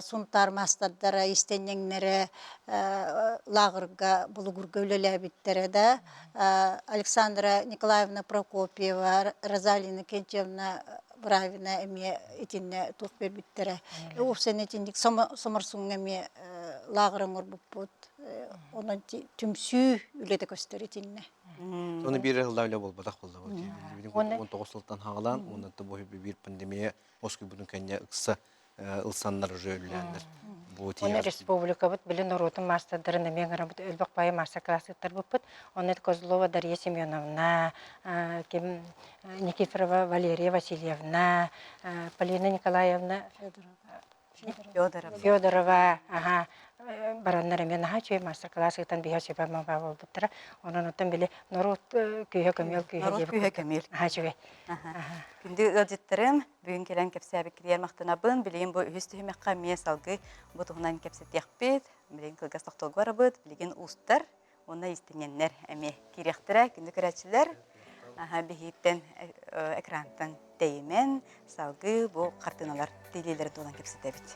Сунтаар маастардара, иистэнньэҥнэрэ лааҕырга, Болугурга үлэлээбиттэрэ да. Александра Николаевна Прокопьева, Розалина Кентьевна Бравина эмиэ итиннэ туох биэрбиттэрэ. Уопсайынан итинник Соморсуҥҥа эмиэ лааҕыр оҥорбуппут. Онон түмсүү үлэтэ көстөр итиннэ. Оны биир сылда үлэ буолбатах буолла. 19 сылтан хаалан, уонна бу биир пандемия оскуйбутун кэннэ ыкса ылсаннар уже үлэлээннэр. Бу Оны республикабыт били норуотун маастардарын эмиэ ыҥырабыт элбэх баайы мастер-класс ыыттарбыппыт. Онно Козлова Дарья Семеновна, ким Никифорова Валерия Васильевна, Полина Николаевна Федорова. Федорова, аха, бараннар эмиэ наһаа үчүгэй мастер-класс ыытан биһиэхэ сүбэ буолбуттара. Онон оттон били норуот күүһэ көмүөл күүһэ Норуот диэбит күүһэ курдук. көмүөл. Наһаа үчүгэй. Күндү ыалдьыттарым, бүгүн кэлэн кэпсээбиккитигэр махтанабын. Билигин бу үһүс түһүмэххэ эмиэ салгыы бу туһунан кэпсэтиэхпит. Билигин кылгас тохтолго барабыт. Билигин уустар уонна иистэнньэннэр эмиэ киириэхтэрэ. Күндү көрөөччүлэр, Биһиттэн экрантан тэйимэн салгыы бу хартыыналар тиэлиилэрин туһунан кэпсэтэбит.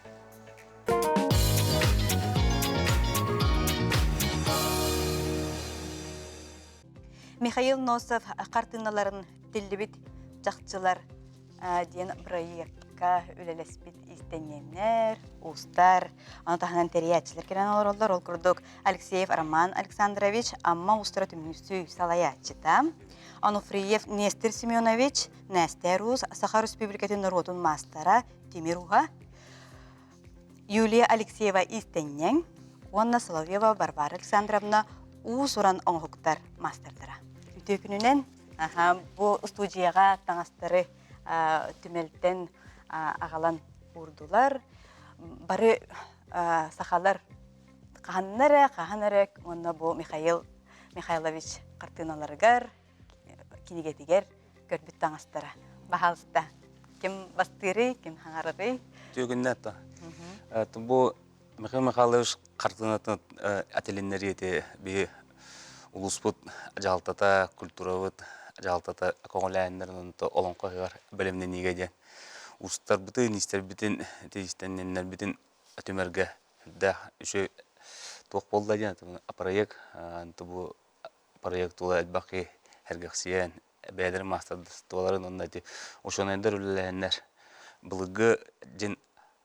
Михаил Носов хартыыналарын тиллибит чахчылар диэн бырайыакка үлэлэспит иистэнньэҥнэр, уустар, ону таһынан тэрийээччилэр кэлэн олороллор. Ол курдук Алексеев Роман Александрович Амма уустара түмсүү салайааччыта, Ануфриев Нестер Семенович Нестер Уус Саха Республикатын норуотун маастара Тимир Уһа, Юлия Алексеева иистэнньэҥ уонна Соловьева Варвара Александровна уус-уран оҥоһуктар маастардара. Үтүө күнүнэн бу устуудьуйаҕа таҥастары түмэлтэн аҕалан уурдулар. Бары сахалар хаһанна эрэ, хаһан эрэ уонна бу Михаил Михайлович хартыыналарыгар, кинигэтигэр көрбүт таҥастара. Баһаалыста, ким бастыырый, ким хаҥарарый? Үтүө күннэр Бу Михаил Михайлович хартыынатын этилиннэрии ити биһи улууспут дьаһалтата, культурабыт дьаһалтата көҕүлээннэрин онто олоҥхо ыһыаҕар бэлэмнэниигэ диэн уустарбытын, иистэрбитин, тиистэннэннэрбитин түмэргэ сүрдээх үчүгэй туох буолла диэн проект бу проект тула элбэх киһи сэргэхсийэн бэйэлэрин маастарыстыбаларын уонна ити учуонайдар үлэлэһэннэр былыргы дьин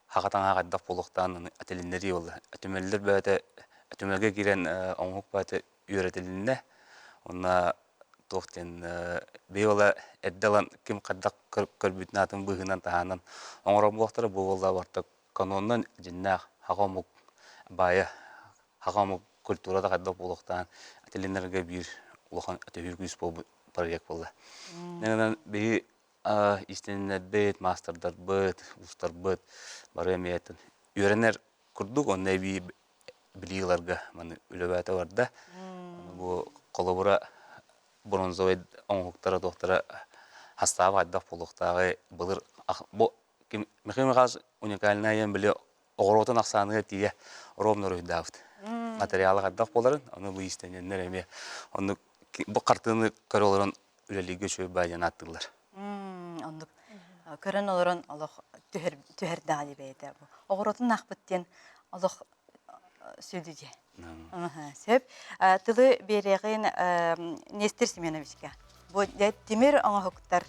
хаха таҥаһа хайдах буолуохтааҕын этилиннэрии буолла. Түмэллэр бэйэтэ түмэлгэ киирэн оҥоһук бэйэтэ үөрэтилиннэ. Уонна туох диэн биһи ола эрдэ ылан ким хайдах көрбүтүн атын быһыынан таһаанан оҥорор буолуохтара бу буолла барыта канонунан дьиннээх хаха омук баайа хаха омук культурата хайдах буолуохтааҕын этилиннэргэ биир улахан төһүү күүс буолбут проект буолла. Онон биһи иистэннэрбит, маастардарбыт, уустарбыт бары эмиэ үөрэнэр курдук онно эбии билии ыларга маны үлэбээтэ барда. Бу холобура бронзовай оҥоһуктара туохтара хастааба хайдах буолуохтааҕый былыр бу Михаил Михайлович уникальнай били оҕуруотун ахсааныгар тиийэ ровно уруһуйдаабыт. Материала хайдах буоларын, ону бу иистэнньэннэр эмиэ оннук бу хартыынаны көрө олорон үлэлииргэ үчүгэй баа диэн ааттыыллар. Оннук көрөн олорон олох түһэр түһэрдэҕэ дии бэйэтэ. Оҕуруотун аахпыт диэн олох сүдү дии. Сөп. Тылы биэриэҕин Нестер Семеновичка. Бу тимир оҥоһуктар.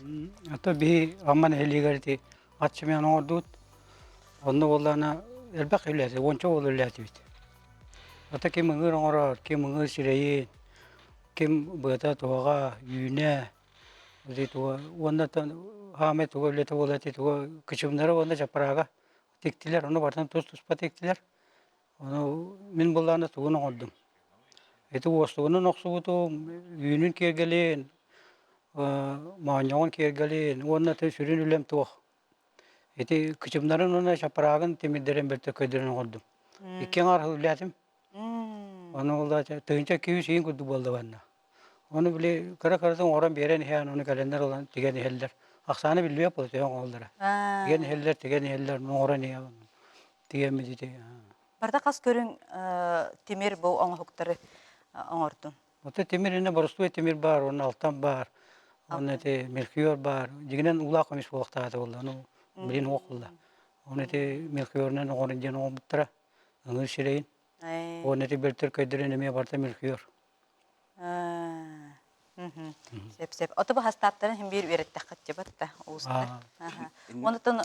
Ото биһи Амма нэһилиэгэр ити ат Семен оҥордубут. Онно буоллаҕына элбэх үлэлээтибит, уонча уол үлэлээтибит. Ото ким ыҥыыр оҥорор, ким ыҥыыр сирэйин, ким быата туһаҕа, үүнэ, ити туга уонна хаамай туга үлэтэ буола ити туга кычымнара уонна чаппараага тиктилэр, ону барытын тус-туспа тиктилэр. Ону мин былаана тугун оҥордум. Ити уостугунан охсубутум, үүнүн киэргэлин, моонньоҕун киэргэлин уонна сүрүн үлэм туох. Ити кычымнарын уонна чапыраагын тимирдэрин бөлтөкөйдөрүн оҥордум. Икки аҥаар сыл үлэлээтим. Ону ол 1200 иин курдук буолла манна. Ону били кыра-кыратын оҥорон биэрэн иһэн, ону кэлэннэр ылан тигэн иһэллэр. Ахсаана биллибэт буолла төһө оҥоһуллара. Тигэн иһэллэр, тигэн иһэллэр, оҥорон иһэбин. Тигэммит ити. Барда хас көрүҥ тимир бу оҥоһуктары оҥордун? Ото тимир инне боростуой тимир баар, уонна алтан баар, уонна ити мельхиор баар. Дьиҥинэн уулаах көмүс буолуохтаах буолла, ону билин уох буолла. Ону ити мельхиорунан оҥорон диэн оҥорбуттара, ыҥыыр сирэйин. Уонна ити бөлтөр көйдөрүн эмиэ барыта мельхиор. Сөп сөп. Ото бу хастааптарын хин биир үөрэттэххит дьыбат да уустар. Онутун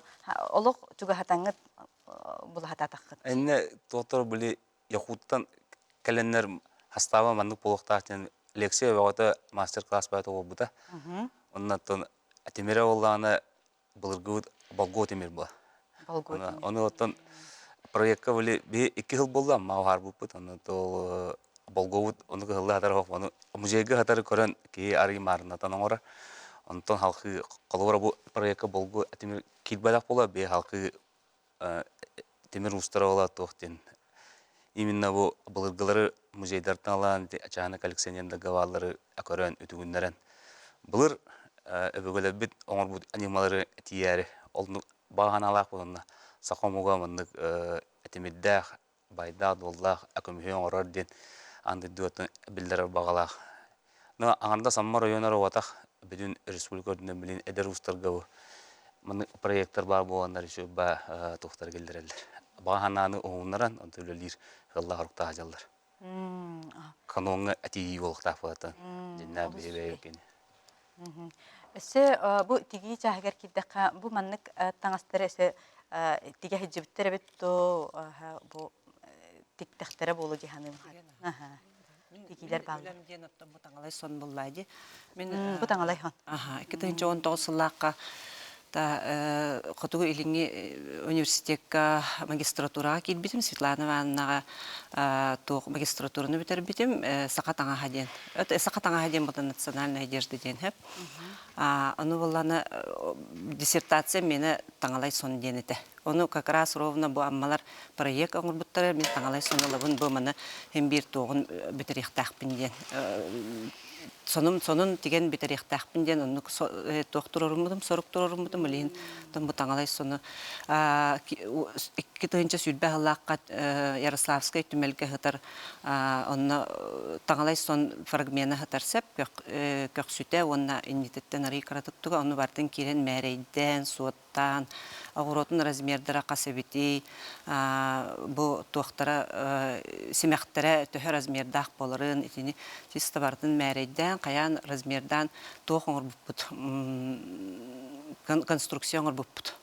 олох чугаһатаҥҥыт булаһатаатаххыт. Энне туохтар били Якуттан кэлэннэр хастааба маннык буолуохтаах диэн лекция бөҕөтө мастер-класс баата буолбута. Оннуттан тимирэ буоллаҕына былыргыбыт болгуо тимир була. Болгуо тимир. Ону оттон проекка били биһи икки сыл буолла амма уһаарбыппыт ону ол болгуобут ону кыһылла хатар ону музейга хатары көрөн киһи арый маарынатан оҥорор. Онтон халқы холобура бу проекка болгуо тимир киирбэтэх буола биһи халқы тимир уустара буола туох диэн именно бу былыргылары музейдартан ылан чаана коллекционердарга бааллары көрөн үтүгүннэрэн былыр өбүгэлэрбит оҥорбут ньымалары тиийээри ол баҕа санаалаах буоланна саха омуга маннык тимирдээх байдаах-дуоллаах көмүһү оҥорор диэн аан дойдуга биллэрэр баҕалаах. Но аҥардас Амма оройуона уотах. Бүтүн республика үрдүнэн билин эдэр уустарга бу маннык проекттар баар буоланнар еще ба туохтар киллэрэллэр. Баҕа санааны уһуннаран онто үлэлиир ыаллаах оруктаах дьаллар. Каноҥҥа этии буолуохтаах буолатын. Дьиннээх Олус биһи үчүгэй. бэйэбикини. Өссө бу тигии чааһыгар киирдэххэ, бу маннык таҥастары өссө тигэ сылдьыбыттар эбит дуу, бу тиктэхтэрэ буолуо дии саныыбын. Тигиилэр бааллар. Үлэм диэн оттон бу таҥалай сон буллаа дии. Мин Бу таҥалай хон. Аха, 2019 сыллаахха та Хотугу Илиҥҥи университекка магистратураҕа киирбитим. Светлана Ивановнаҕа туох магистратураны бүтэрбитим. Саха таҥаһа диэн. Саха таҥаһа диэн буолла национальная одежда диэн сөп. Ону буоллаана диссертация миэнэ таҥалай сон диэн этэ. Ону как раз ровно бу аммалар проект оҥорбуттара, мин таҥалай сон ылабын, бу маны син биир туоҕун бүтэриэхтээхпин диэн сонун сонун тигэн бүтэриэхтээхпин диэн оннук туох туруоруммутум, сорук туруоруммутум, билигин бу таҥалай сону 2020 сыллаахха Ярославскай түмэлгэ сытар онно таҥалай сон фрагмена сытар сөп көхсүтэ уонна иннититтэн арый кыратык туга ону бартын киирэн мээрэйдээн суот таан оҕуруотун размердара хас эбитий, бу туохтара симэхтэрэ төһө размердаах буоларын итини чисто барытын мээрэйдээн, хайаан размердаан туох оҥорбуппут конструкция оҥорбуппут.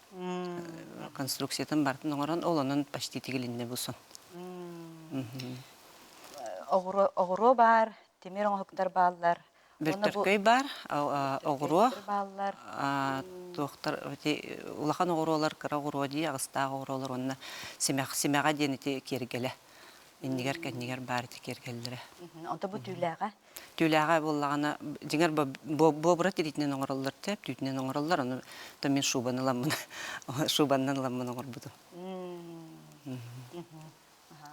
Конструкциятын барытын оҥорон, ол онон почти тигилиннэ бу сон. Оҕуруо баар, тимир оҥоһуктар бааллар, Бөлтөркөй баар, оҕуруо, туохтар ити улахан оҕуруолар, кыра оҕуруо дии, аҕыстаах оҕуруолар уонна симэх, симэҕэ диэн ити киэргэлэ. Иннигэр кэннигэр баар ити киэргэллэрэ. Онто бу түүлээҕэ? Түүлээҕэ буоллаҕына, дьиҥэр буобура тириитинэн оҥороллор тэп, түүтүнэн оҥороллор, ону то мин шубаны ыламмын, шубаннан ыламмын оҥорбутум.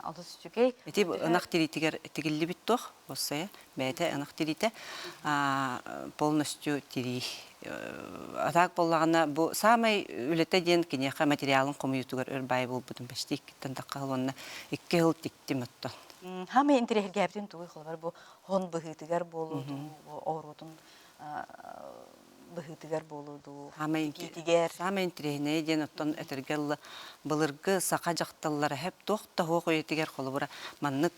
Олус үчүгэй. Ити ынах тириитигэр тигиллибит туох, уоссайа, бэйэтэ ынах тириитэ полностью тирии. А так буоллаҕына, бу саамай үлэтэ диэн киниэхэ материалын хомуйуутугар өр баай буолбутум почти иккиттэн тахха сыл уонна икки сыл тиктим оттон. Хаамай интэриэһиргээбитин тугуй холобур бу хон быһыытыгар буолуо дуу, оҕуруотун быһыытыгар буолуо дуу, тигиитигэр. Саамай интэриэһинэйэ диэн оттон этэргэ дылы былыргы саха дьахталлара һэп туох да суох үйэтигэр холобура маннык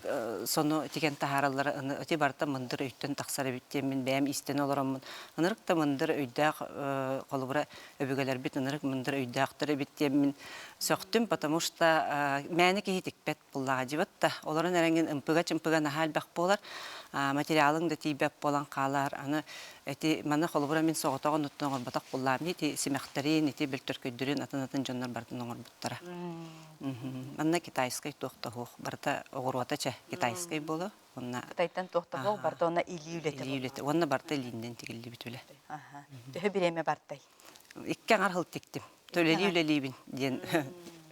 сону тигэн таһаараллара ити барыта мындыр өйтөн тахсар эбит диэн мин бэйэм истэн олороммун ынырык да мындыр өйдөөх холобура өбүгэлэрбит ынырык мындыр өйдөөхтөр эбит диэн мин сөхтүм потому что мээнэ киһи тикпэт буллаҕа да олорон эрэҥин ымпыга-чымпыга наһаа элбэх буолар материалыҥ да тиийбэт буолан хаалар аны эти маны холобура мин соҕотоҕун оттон оҥорботох буллаам ити симэхтэрин ити бөлтөркөйдөрүн атын-атын дьоннор барытын оҥорбуттара манна китайскай туох да суох барыта оҕуруота чэ китайскай буолуо уонна Кытайтан туох да суох барыта уонна илии үлэтэ илии үлэтэ уонна барыта илииннэн тигиллибит үлэ төһө бириэмэ бартай Икки аҥар сыл тиктим. Үлэлии үлэлиибин диэн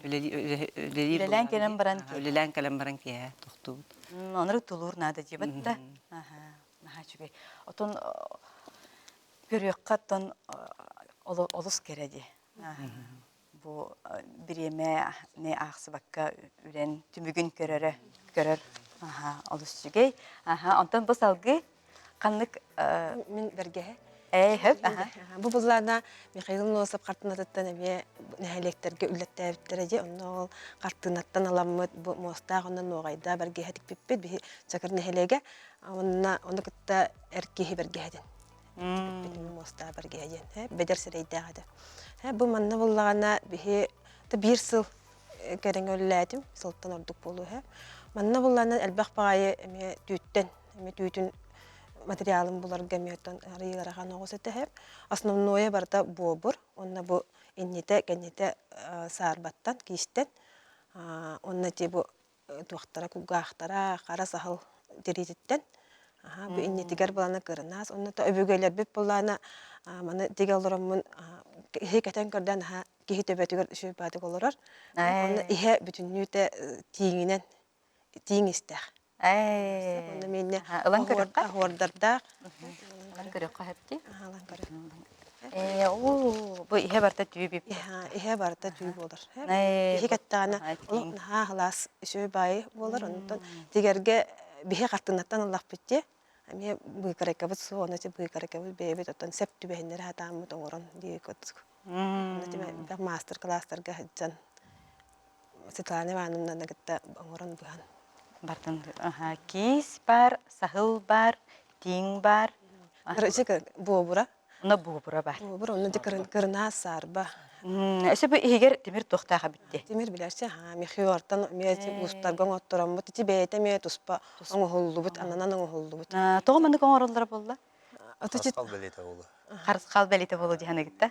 үлэлии Үлэлээн кэлэн баран үлэлээн кэлэн баран киэһэ тохтуубут. Онору тулуур наада диэбит да. Наһаа үчүгэй. Отон көрүөххэ оттон олус кэрэ дии. Бу бириэмэни аахсыбакка үрэн түмүгүн көрөрө көрөр олус үчүгэй. Онтон бу салгыы ханнык Мин бэргэһэ. Ээ, хөп. Бу буллаана Михаил Носов хартыынатыттан эмиэ нэһилиэктэргэ үллэттээбиттэрэ дии. Онно ол хартыынаттан аламмыт бу муостаах онно нуоҕайда бэргэһэ тикпиппит биһи Чакыр нэһилиэгэ. Онно ону кытта эр киһи бэргэһэтин тикпиппит муостаах бэргэһэ диэн. Бэдэр сирэйдээх этэ. Бу манна буллаҕына биһи биир сыл кэриҥэ үлэлээтим, сылтан ордук буолуо үһү. Манна буллаҕына элбэх баҕайы эмиэ түүттэн, эмиэ түүтүн материалын буларга эмиэ оттон арыый ыарахан оҕус этэ үһү. Основное барыта буобур уонна бу иннитэ, кэннитэ саарбаттан, киистэн уонна ити бу туохтара кулгаахтара хара саһыл тириититтэн бу иннитигэр былаана кырынаас онно өбүгэлэрбит былаана маны тигэ олороммун киһи кэтэн көрдөөн аха киһи төбөтүгэр үчүгэй олорор онно иһэ бүтүннүүтэ тииҥинэн тииҥ истээх онно миэннэ ылан көрүөххэ оһуордардаах ылан көрүөххэ хэпти ылан көрүөх Ээ, уу, бу иһэ барыта түү бип. Иһэ барыта түү буолар. Иһи кэттэҕинэ олох наһаа халаас үчүгэй баайы буолар. Онтон тигэргэ биһи хартыынаттан ыллахпыт дии. Эмиэ быыкарайкабыт суох, онно ити быыкарайкабыт бэйэбит оттон сөп түбэһиннэри сатааммыт оҥорон дии курдук. Онно ити элбэх маастар-кылаастарга сылдьан Светлана Ивановнаны кытта оҥорон быһан. Бартын киис бар, саһыл бар, тииҥ бар. Короче, буобура. Онно буобура бар. Буобура, онно ди кырынаас саарба. Өсө бу иһигэр тимир туохтаах эбитти? Тимир билэрчи, ха, мехиортан эмиэ устарга оҥоттороммут, ити бэйэтэ эмиэ туспа оҥоһуллубут, ананан оҥоһуллубут. Тоҕо маннык оҥороллоро буолла? Харысхал бэлиэтэ буолуо. Харысхал бэлиэтэ буолуо диһан ыгытта.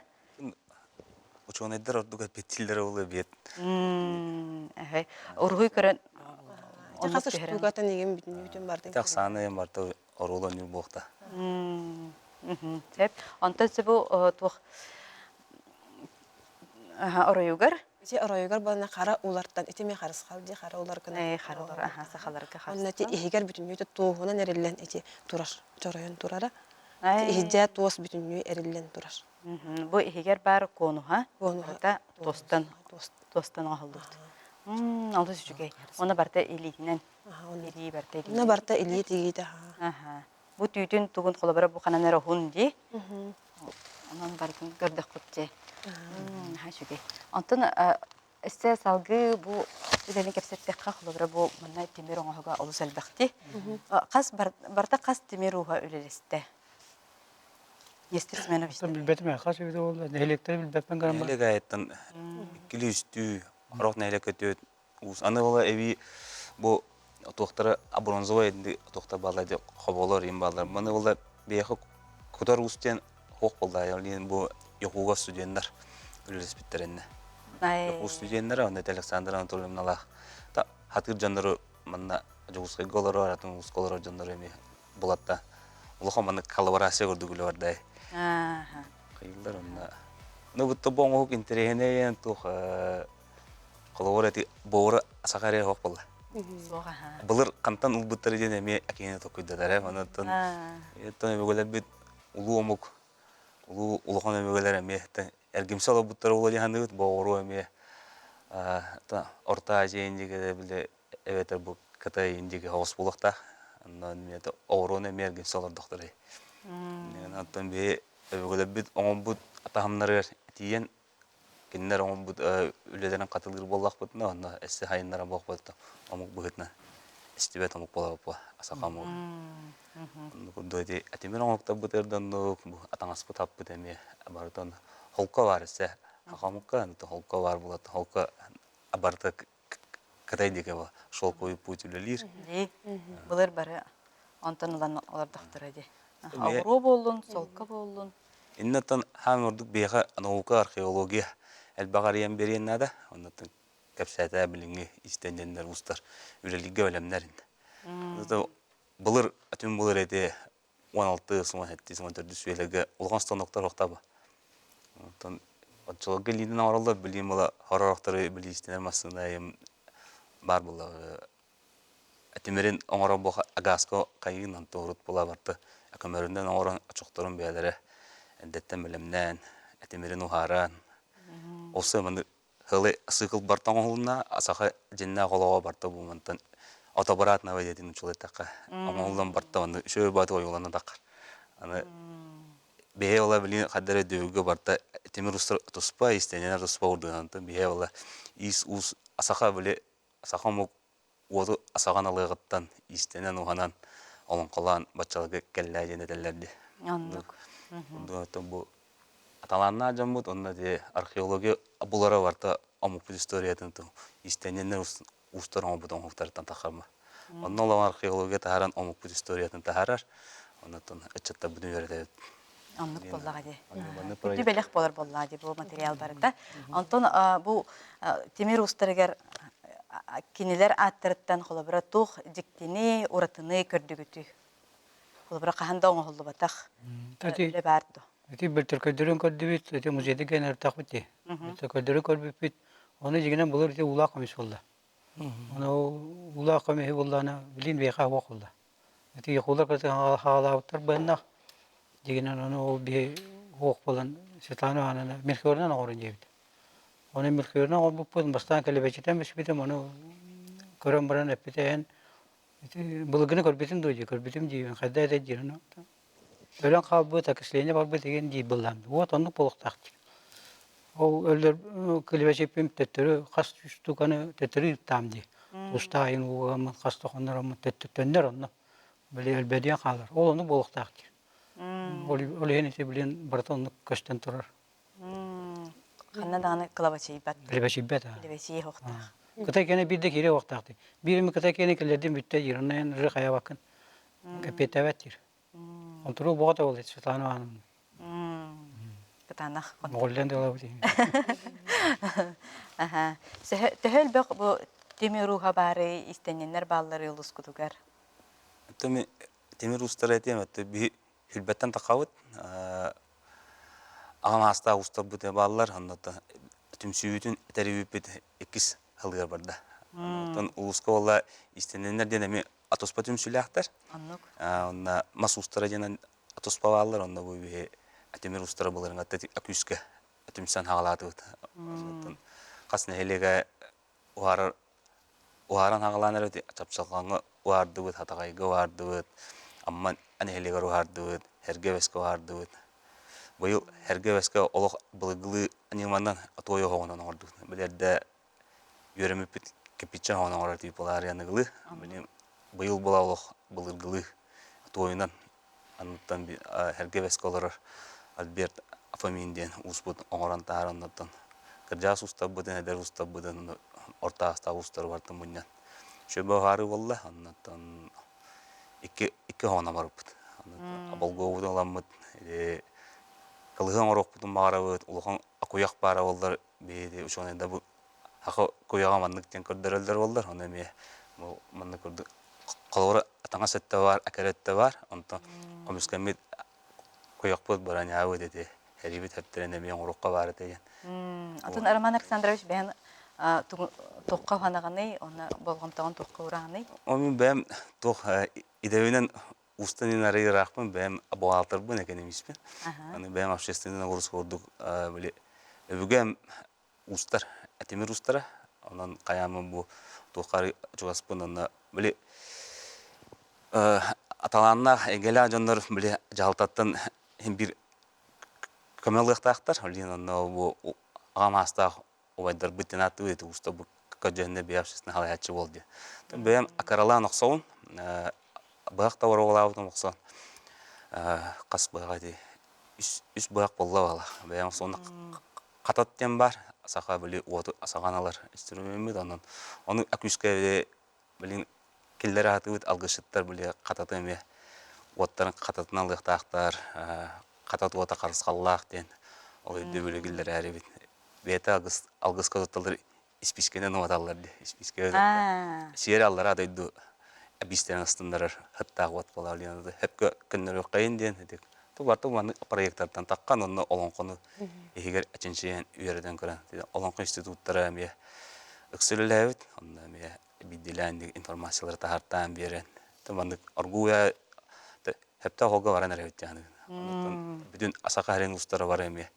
Учуонайдар ордук эппиттииллэрэ буолуо эбиэт. Уруһуй көрөн Хас штукатын игин бүтүннүүтүн бардын. Тахсааны барта оруол оонньуур буолта. Сөп. Онтон бу туох оройугар Ити оройугар буолна хара улартан ити ми харысхал ди хара улар гына. Хара улар аха сахаларга харысхал. Онно ити иһигэр бүтүннүүтэ туоһунан эриллэн ити турар, чоройон турара. Иһидьээ туос бүтүннүү эриллэн турар. Бу иһигэр баар конуһа, барыта туостан туостан оҥоһуллубут. Олус үчүгэй. Уонна барыта илиитинэн. Илии барыта илиитинэн. Уонна барыта илии тигиитэ. Бу түүтүн тугун холобура бу ханан эрэ уһун дии. Онон барытын көрдөхпүт дии. Наһаа үчүгэй. Онтон өссө салгыы бу үлэни кэпсэттэххэ холобура бу манна тимир оҥоһуга олус элбэхти. Хас барыта хас тимир ууһа үлэлэстэ? Нестер Семенович. Билбэтим ээ, хас эбитэ буолла, нэһилиэктэри билбэппин гынан Нэһилиэк аайыттан иккилии үстүү, орох нэһилиэк өтүөт уус. Аны була эбии бу туохтара бронзовай туохтар бааллар дии хоболор им бааллар. Маны була биһиэхэ кутар уус диэн хуох буолла. Бу ЯХУга студеннар үлэлэспиттэриннэ. ЯХУ студеннара, онно Александр Анатольевналаах хатыыр дьоннору манна Дьокуускайга олорор, атын улууска олорор дьоннору эмиэ булатта улахан маннык коллаборация курдук үлэ бардай. Кыйыллар онно. Ну бутта бу оҥоһук интэриэһинэйэн туох холобур эти боору саха эрэ оһох буолла. Былыр хантан ылбыттары диэн эмиэ акине токуйдатар э онон оттон өбүгэлэрбит улуу омук улуу улахан өбүгэлэр эмиэ эргимсэ олорбуттара буолуо дии саныыбыт боҕуруо эмиэ Орто Азия индигэ били эбэтэр бу Кытай индигэ оҕус буолуохтаах. Онон эмиэ оҕуруону эмиэ эргимсэ олордохторой. Оттон биһи өбүгэлэрбит оҥорбут таһымнарыгар тиийэн кинилэр оҥорбут үлэлэрин хатылыыр буоллахпытына, онно эссе хайыннара буолбат омук быһыытынан истибэт омук буолабыт саха омуга. Оннук курдук ити тимир оҥоһуктарбытыгар да оннук бу атаҥаспыт аппыт эмиэ барытын холко баар эссе саха омукка холко баар буолат холко барыта Кытай диэки шелковый путь үлэлиир. Дии. Былыр бары онтон ылан олордохторо дии. Оҕуруо буоллун, солко буоллун. Иннаттан хаан ордук биһиэхэ наука, археология элбэх арыйан биэриэн наада. Оннуттан кэпсээтэ билиҥҥи истэнньэннэр уустар үлэлииргэ бэлэмнэр. Былыр, түн былыр эти 16, 17, 14 үйэлэргэ улахан станоктар охтаба. Оттон оччолорго илиинэн оҥороллор, билиим ыла хоророхтору билиистэнэр массыына баар буолла. Тимирин оҥорор буоха агааска хайыынан туорут була барты көмөрүнэн оҥорон очохторун бэйэлэрэ эрдэттэн бэлэмнээн, тимирин уһааран, ол сыаманы Һылы сыыкыл барта оҥоһулунна, саха дьиннээх олоҕо барта бу мантан отобратного диэтин учулайтахха оҥоһуллан барта онну үчүгэй бааты ойууланна таххар. Аны биһи ола билин хаддара дөйгө барта тимир устар туспа истэнэнэр туспа урдугунантан биһи ола иис уус саха били саха омук уоту саҕан алыаҕыттан иистэнэн уһанан олоҥхолоон баччаларга кэллээ диэн этэллэр дии. Оннук. Бу талааннаах дьоммут уонна ити археология булара барыта омукпут историятын иистэнньэннэр уустар оҥорбут оҥоһуктарыттан таххарма. Онно олоҕун археология таһааран омукпут историятын таһаарар. Оннуттан ыччаттарбытын үөрэтэбит. Оннук буоллаҕа дии. Күндү бэлэх буолар буоллаҕа дии бу материал барыта. Онтон бу тимир уустарыгар кинилэр ааттарыттан холобура туох дьиктини, уратыны көрдүгүтүй? Холобура хаһан да оҥоһуллубатах үлэ баар дуо? Ити бөлтөркөйдөрүн көрдүбүт, ити музейда кэлэн ыртахпыт дии. Бөлтөркөйдөрү көрбүппүт. Ону дьиҥинэн былыр ити уулаах көмүс буолла. Ону уулаах көмүһү буллаҕына билин биһиэхэ уох буолла. Ити якулар хаалаабыттар быһыннах. Дьиҥинэн ону ол биһи уох буолан Светлана Ивановна мельхиорынан оҥорун диэбит. Ону мельхиорынан оҥорбуппут бастаан кэлэбэчитэн бүспүтүм, ону көрөн баран эппитэ эн. Ити былыргыны көрбүтүм дуо дии, көрбүтүм диибин, хайда этэ диир. Өлөн хаалбыт, окисление барбыт деген дии былаан. Вот оннук буолуохтаах дии. Ол өллөр килибэчиппим төттөрү хас штуканы төттөрү ыыттаам дии. Тустаайын уугаммын хас да хоннороммун төннөр онно. Били өлбөдүйэн хаалар. Ол оннук буолуохтаах диир. Ол иһин ити билин барыта оннук көстөн турар. Ханна даҕаны кылабачыйбат. Килэбэчийбэт. Килэбэчийэ уохтаах. Кытай киэнэ биирдэ киирэ уохтаах дии. Биир эми кытай киэнэ кэллэрдин бүттэ диир. Онно эн уже хайабаккын. Кэппиэтээбэт диир. Онтуруу боҕото буолла Светлана Ивановна. Кытаанах. Моҕоллен дылабыт. Аха. Төһө элбэх бу тимир ууһа баары истэнньэннэр бааллары улускутугар? Тимир уустара этиэм, биһи Хүлбэттэн тахабыт. Аҕам аастаах уустарбыт бааллар, онно түмсүүбүтүн тэрийбиппит иккис сылыгар барда. Оттон улууска буолла истэнэннэр диэн эмиэ атуспа түмсүүлээхтэр. Оннук. Онно мас уустара диэн атуспа бааллар, онно бу биһи тимир уустара былырыҥҥатта күүскэ түмсэн хаалаатыбыт. Оттон хас нэһилиэгэ уһаарар Уһааран хаҕалаан эрэ чапчылҕаҥҥа уһаардыбыт, Хатаҕайга уһаардыбыт, Амма нэһилиэгэр уһаардыбыт, Эргэ Бэскэ уһаардыбыт. Быйыл Эргэ Бэскэ олох былыргылыы ньыманан туой оһоҕунан оҥордубут. Били эрдэ үөрэммиппит кирпиччэ оһоҕун оҥорор тиип аныгылыы. Быйыл була олох былыргылыы туойунан Анныттан Эргэ Бэскэ олорор Альберт Фомин диэн ууспут оҥорон таһааран оннуттан кырдьаҕас уустарбытын, эдэр уустарбытын, орто аастаах уустары барытын мунньан үчүгэй быһаарыы буолла. Оннуттан икки икки оһоҕунан барбыппыт. Болгуобутун ыламмыт, кылыһы оҥоруохпутун баҕарабыт, улахан куйах баара буоллар биһиги учуонайдар бу Саха куйаҕа маннык диэн көрдөрөллөр буоллар, ону эмиэ бу маннык курдук холобура таҥас өттө баар, акара өттө баар, онтон көмүскэммит куйахпыт бронябыт ити эрибит хэптэрин эмиэ оҥоруохха баар этэ диэн. Атын Роман Александрович бэйэн туохха уһанаҕыный, онно болҕомтоҕун туохха уураҕыный? Ол мин бэйэм туох идэбинэн устан ин арый ыраахпын, бэйэм буҕаалтырбын, экономиспин. Аны бэйэм общественный нагрузка курдук били өбүгэм уустар, тимир уустара. Онон хайааммын бу туохха чугаспын онно били аталааннаах эйгэлээх дьоннор били дьаһалтаттан иһин биир көмө ылыахтаахтар. Билигин онно бу аҕам аастаах убайдарбыт диэн ааттыыбыт ууста бу көрдьөһүннэ бэйэ общественнай салайааччы буол диэн. Бэйэм акаралаан охсобун, быһах да боруобалаабытым охсон хас быһаҕа ити үс быһах буолла баала. Бэйэм охсуонна Хатат диэн баар, саха били уоту саҕан ылар инструмеммит, онон ону күүскэ билин киллэрэ сатыыбыт алгысчыттар били хататы эмиэ уоттарын хататын алыахтаахтар, хатат уота харысхаллаах диэн ол өйдөбүлү киллэрээрибит. Бэйэтэ алгыс алгыска тутталлар испиискэнэн уоталлар дии. Испиискэ сиэри аллараа дойду биистэрин астыннарар сыттаах уот буолар диэн сөпкө көннөрүөххэйин диэн ити барыта маннык проектартан таххан онно олоҥхону иһигэр чинчийэн үөрэтэн көрөн олоҥхо институттара эмиэ ыкса үлэлээбит онно эмиэ биирдиилээн информациялары таһаартаан биэрэн маннык оргууя сөптөөх олго баран эрэбит диэн бүтүн саха сирин уустара бары эмиэ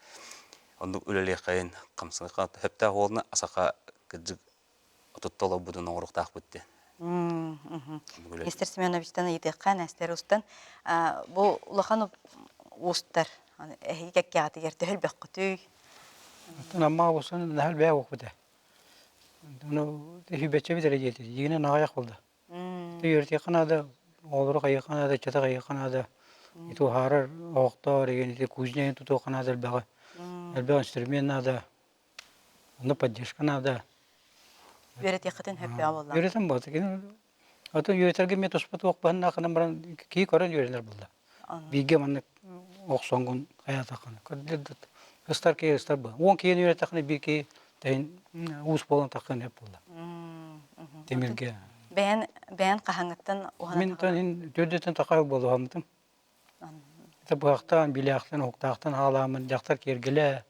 оннук үлэлиэххэйин хамсыахха сөптөөх уолна саха кырдьык тутта олорбутун оҥоруохтаахпыт диэн. Нестер Семеновичтан ыйытыахха, Нестер устан бу улахан уустар эһиги кэккэҕитигэр төһө элбэххитүй? Оттон Амма уустан наһаа элбэх буолбута. Ону үһүбэччэбит эрэ диэтэ. Дьиҥинэн аҕыйах буолла. Үөрэтиэххэ наада, оҕолору хайыахха наада, ыччаты хайыахха наада. Ити уһаарар оһохтоор, ити кузня тутуохха наада элбэҕи. Элбэх инструмент наада. Онно поддержка наада. Үөрэтиэххитин сөптөөх буолла. Үөрэтэн буолта. Атын үөрэтэргэ эмиэ туспа туох баһыннаахынан баран киһи көрөн үөрэнэр буолла. Бииргэ маннык охсоҥгун хайаатаххына. Ыстар киһи ыстар буолла. 10 киһини үөрэтэххинэ биир киһи тэйин уус буолан таххын сөп буолла. Тимиргэ. Бэйэн бэйэн хаһаҥыттан уһанан Мин тон төрдөтөн такай буолуһаммытым. Это быһахтаан, билээхтэн, уһуктаахтан хаалааммын дьахтар киэргэлэ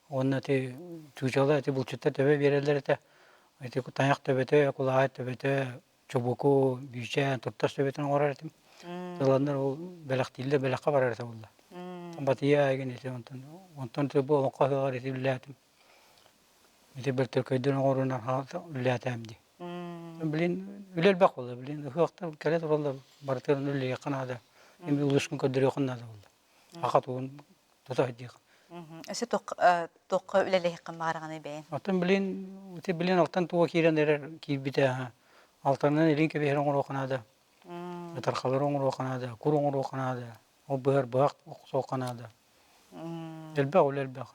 уонна ити чуучала ити булчуттар төбө биэрэллэр этэ. Ити тайах төбөтө, кулаай төбөтө, чубуку, бүүчээн, туртас төбөтүн оҥорор этим. Ыланнар ол бэлэхтииллэр, бэлэххэ барар этэ буолла. Батыйа эгин ити онтон онтон бу олоҥхо ыһыаҕар ити үлэлээтим. Ити бөлтөркөйдөн оҥорунан үлэлээтэм дии. Билин. Үлэ элбэх буолла билин ыһыахтар кэлэ тураллар барытын үлэлиэххэ наада. Эми улуускун көрдөрүөххүн наада буолла. Аха тугун тута сылдьыах. Өссө туохха үлэлэһиэххин баҕараҕыный бэйэҥ? Оттон билин ити билин алтан туга киирэн эрэр киирбитэ алтанынан илин кэбиһэр оҥоруохха наада. Ытархалары оҥоруохха наада, кур оҥоруохха наада, ол быһар быһах охсуохха наада. Элбэх үлэ элбэх.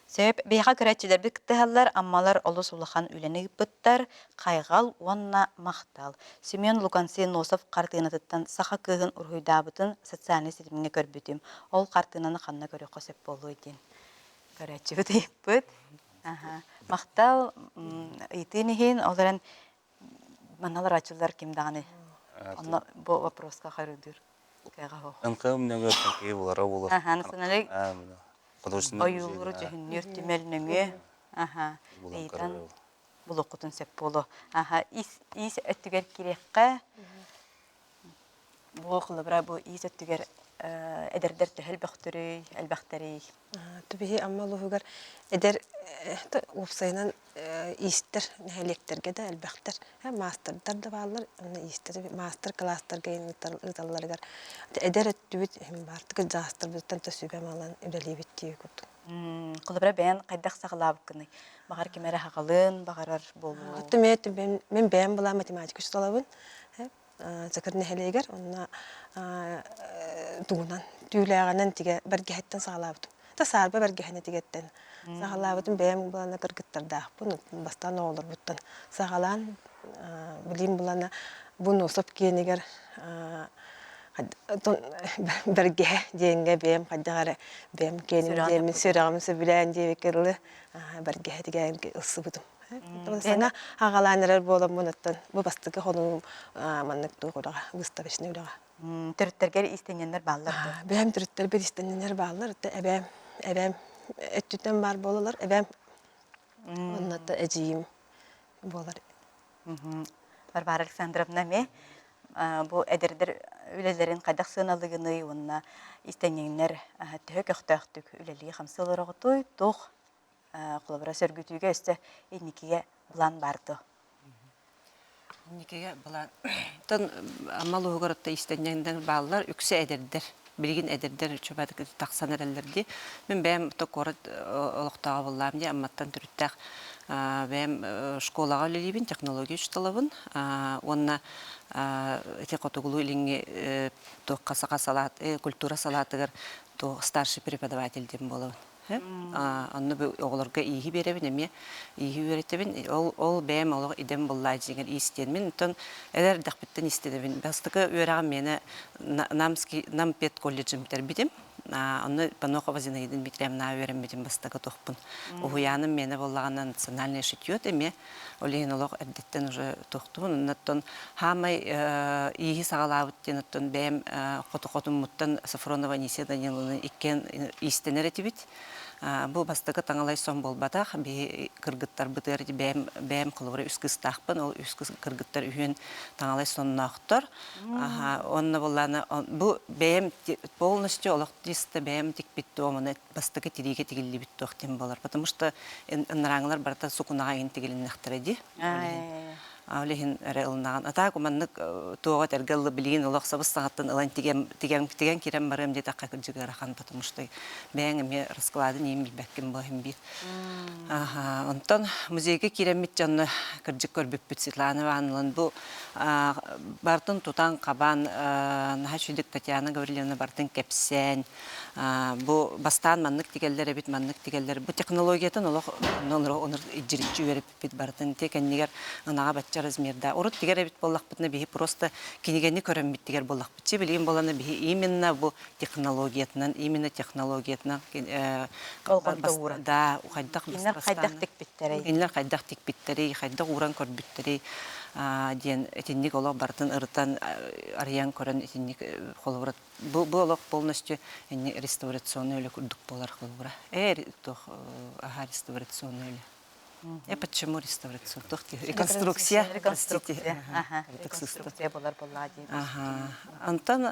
Сөп. Биһиэхэ көрөөччүлэрбит кыттыһаллар, Аммалар олус улахан үлэни ыыппыттар, хайҕал уонна махтал. Семен Луканси Носов хартыынатыттан саха кыыһын уруһуйдаабытын социальнай ситимҥэ көрбүтүм. Ол хартыынаны ханна көрүөххэ сөп буолуой диэн көрөөччүбүт ыйыппыт. Махтал ыйытыын иһин, ол эрэн манна олорооччулар ким даҕаны онно бу вопроска хоруйдуур кыаҕа суох. НКМ нөҥүө киһи булара буолар. Аха, национальный ойуулуру дьүһүннүүр түмэл нөҥүө аха ыйытан булуоххутун сөп буолуо. Аха, ис ис өттүгэр кириэххэ Бу холобура бу иис өттүгэр эдэрдэр төһө элбэхтэрий, элбэхтэрий? Түбүһи Амма улууһугар эдэр уопсайынан иистэр нэһилиэктэргэ да элбэхтэр. Маастардар да бааллар, онно иистэр маастар-кылаастарга ыыталларыгар эдэр өттүбүт баартык дьаастарбытыттан төсүбэм ылан үлэлиибит дии курдук. Холобура бэйэн хайдах саҕалаабыккыный? Баҕар ким эрэ хаҕалыан баҕарар буолуо. Оттон мен бэйэм былаан математика учууталабын. Чакыр нэһилиэгэр онно тугунан түүлээҕинэн тигэ бэргэһэттэн саҕалаабытым. Та саарба бэргэһэни тигэттэн саҕалаабытым бэйэм былана кыргыттардаахпын бастаан оҕолорбуттан саҕалаан билиим булана бу Носов киэнигэр бэргэһэ диэҥҥэ бэйэм хайдах эрэ бэйэм киэним диэммин сүрэҕим сөбүлээн диэбиккэ дылы бэргэһэ тигээн ылсыбытым. Саҥа аҕалаан эрэр буоламмын оттон бу бастакы хонуум маннык туох үлэҕэ выставочный үлэҕэ. Төрүттэргэр иистэнньэннэр бааллар дуо? Бэйэм төрүттэрбэр иистэнньэннэр бааллар. Эбээм эбээм өттүттэн баар буолалар. Эбээм уонна эдьиийим буолар. Варвара Александровна эмиэ бу эдэрдэр үлэлэрин хайдах сыаналыгыный уонна иистэнньэҥнэр төһө көхтөөхтүк үлэлии-хамсыы олороҕутуй, туох Холобура, сөргүтүүгэ өссө инникигэ былаан баар дуо? Инникигэ былаан. Тон Амма улууһугар отто иистэнньэҥнэр бааллар, үксэ эдэрдэр. Билигин эдэрдэр үчүгэйдик тахсан эрэллэр дии. Мин бэйэм то куорат олохтооҕо буоллаам дии, Амматтан төрүттээх бэйэм школаҕа үлэлиибин, технология учууталабын уонна ити хотугулуу-илиҥҥи туохха саха салаат, культура салаатыгар туох старший преподаватель диэн буолабын. Онно оҕолорго ииһи биэрэбин эмиэ ииһи үөрэтэбин. Ол ол бэйэм олох идэм буллаа дьиҥэр иистиэммин. Оттон эдэр эрдэхпиттэн истэнэбин. Бастакы үөрэҕим миэнэ Намский Нам педколледжын бүтэрбитим. Онно Панохова Зинаида Дмитриевна үөрэммитим бастакы туохпун. Уһуйааным миэнэ буоллаҕына национальное шитье эмиэ. Ол иһин олох эрдэттэн уже туохтубун. Оннуттан хаамай ииһи саҕалаабыт диэн оттон бэйэм хоту-хотуммуттан Софронова Анисия Даниловна иккиэн иистэнэр этибит. Бу бастакы таҥалай сон буолбатах. Биһи кыргыттарбытыгар бэйэм бэйэм холобура үс кыыстаахпын. Ол үс кыргыттар үһүөн таҥалай сонноохтор. Онно буоллаана бу бэйэм полностью олох чисто бэйэм тикпит туомуна бастакы тириигэ тигиллибит туох диэн буолар. Потому что ынырааҥылар барыта сукунаҕа иһин тигилиннэхтэрэ дии. Ол иһин эрэ ылынаҕын. А так маннык туоҕа этэргэ ылла билигин олох сабыс саҥаттан ылан тигэн тигэн тигэн кирэн барыам диэтэххэ кырдьык ыарахан, потому что бэйэҥ эмиэ раскладын иин билбэккин бу иһин биир. Аха, онтон музейга киирэммит дьонно кырдьык көрбүппүт Светлана Ивановна бу бартын тутан хабан наһаа үчүгдүк Татьяна Гаврильевна бартын кэпсээн Бу бастаан маннык тигэллэр эбит, маннык тигэллэр. Бу технологиятын олох онно илдьириччи үөрэппиппит барытын. Ити кэннигэр ынаҕа бачча размерда. Урут тигэр эбит буоллахпытына биһи просто кинигэни көрөммүт тигэр буоллахпыт. Чи билигин буолана биһи именно бу технологиятынан, именно технологиятынан Болҕомто ууран. Да, хайдах Кинилэр хайдах тикпиттэрий? Кинилэр хайдах тикпиттэрий, хайдах ууран көрбүттэрий диэн итинник олох барытын ырытан арыйан көрөн итинник холобура Бу, бу олох полностью инни реставрационный үлэ курдук буолар холобура. Э, туох аха реставрационный үлэ. Э, почему реставрация? Туох реконструкция, Реконструкция. Аха, реконструкция болар болла дии. Аха. Антон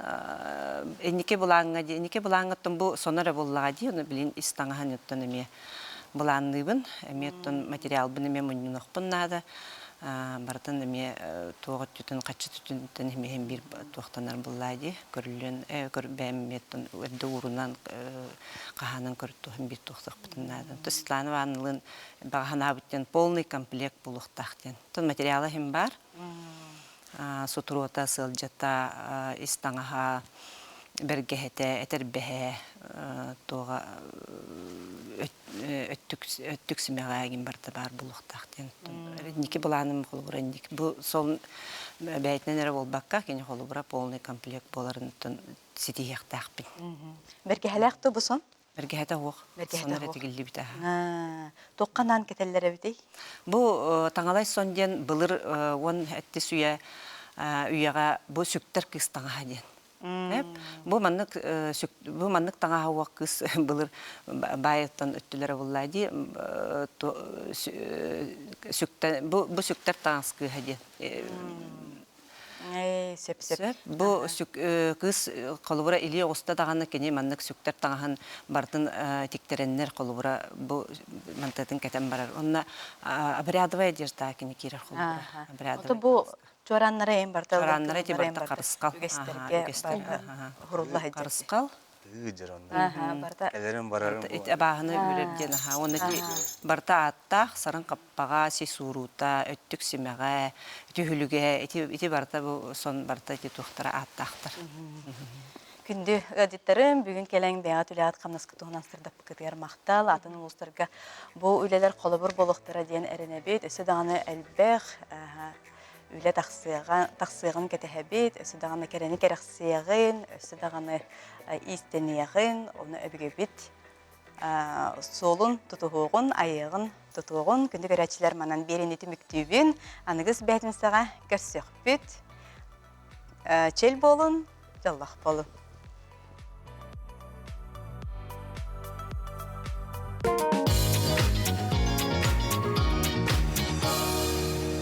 инники булааҥҥа дии, инники булааҥҥаттан бу сонор эрэ буоллаҕа дии, ону билин ис таҥаһын оттон эмиэ. былаанныыбын. Эмиэ оттон материалбын эмиэ мунньунуохпун наада. Барытын эмиэ туох өттүтүн, хаччы өттүтүн эмиэ биир туохтанар буллаа дии. Көрүллүөн, бэйэм эмиэ оттон эрдэ уурунан хаһаанан көрүттүһүн биир туохтуохпутун наада. То Светлана Ивановналыын баҕа санаабыт диэн полный комплект буолуохтаах диэн. Оттон материала иһин баар. Сутуруота, сыалдьата, ис таҥаһа, бэргэһэтэ, этэрбэһэ, туоҕа өттүк өттүк симэҕэ игин барыта баар буолуохтаах диэн. Инники былааным холобура инник бу сол бэйэтинэн эрэ буолбакка кини холобура полный комплект буоларын ситиһиэхтээхпин. Бэргэһэлээх ту бу сон? Бэргэһэтэ суох. Бэргэһэтэ суох. Тигиллибитэ. Туохха анаан кэтэллэр эбитий? Бу таҥалай сон диэн былыр уон эттис үйэ үйэҕэ бу сүктэр кыыс таҥаһа диэн. Бу маннык бу маннык таҥаһа уох кыыс былыр баайыттан өттүлэрэ буллаа дии сүктэ бу бу сүктэр таҥас кыыһа диэн. Сөп сөп. Бу кыыс холобура илии оҕуста даҕаны кини маннык сүктэр таҥаһын барытын тиктэрэннэр холобура бу мантатын кэтэн барар. Онно обрядовая одежда кини киирэр холобура. Обрядовая. Бу чуорааннара эн барта Чуорааннара ити барта харысхал. Үгэстэргэ хурулла Харысхал. Барта Кэлэрим барарым Ити абааһыны үрэр диэн аха. Уонна ити барта ааттаах сарын хаппаҕа, сис ууруута, өттүк симэҕэ, түһүлүгэ ити ити барыта бу сон барыта ити туохтара ааттаахтар. Күндү ыалдьыттарым, бүгүн кэлэн бэйэҕит үлэҕит хамнаскыт туһунан сырдаппыккытыгар махтал. Атын улуустарга бу үлэлэр холобур буолуохтара диэн эрэнэбит. Өссө даҕаны элбэх үлэ тахсыаҕа, тахсыаҕын кэтэһэбит, өссө даҕаны кэрэни кэрэхсиэҕин, өссө даҕаны иистэниэҕин, ону өбүгэбит суолун тутуһуоҕун, айыаҕын тутуоҕун. Күндү көрөөччүлэр манан биэриини түмүктүүбүн. Аныгыс бээтинсэҕэ көрсүөхпүт. Чөл буолун, дьоллоох буолун.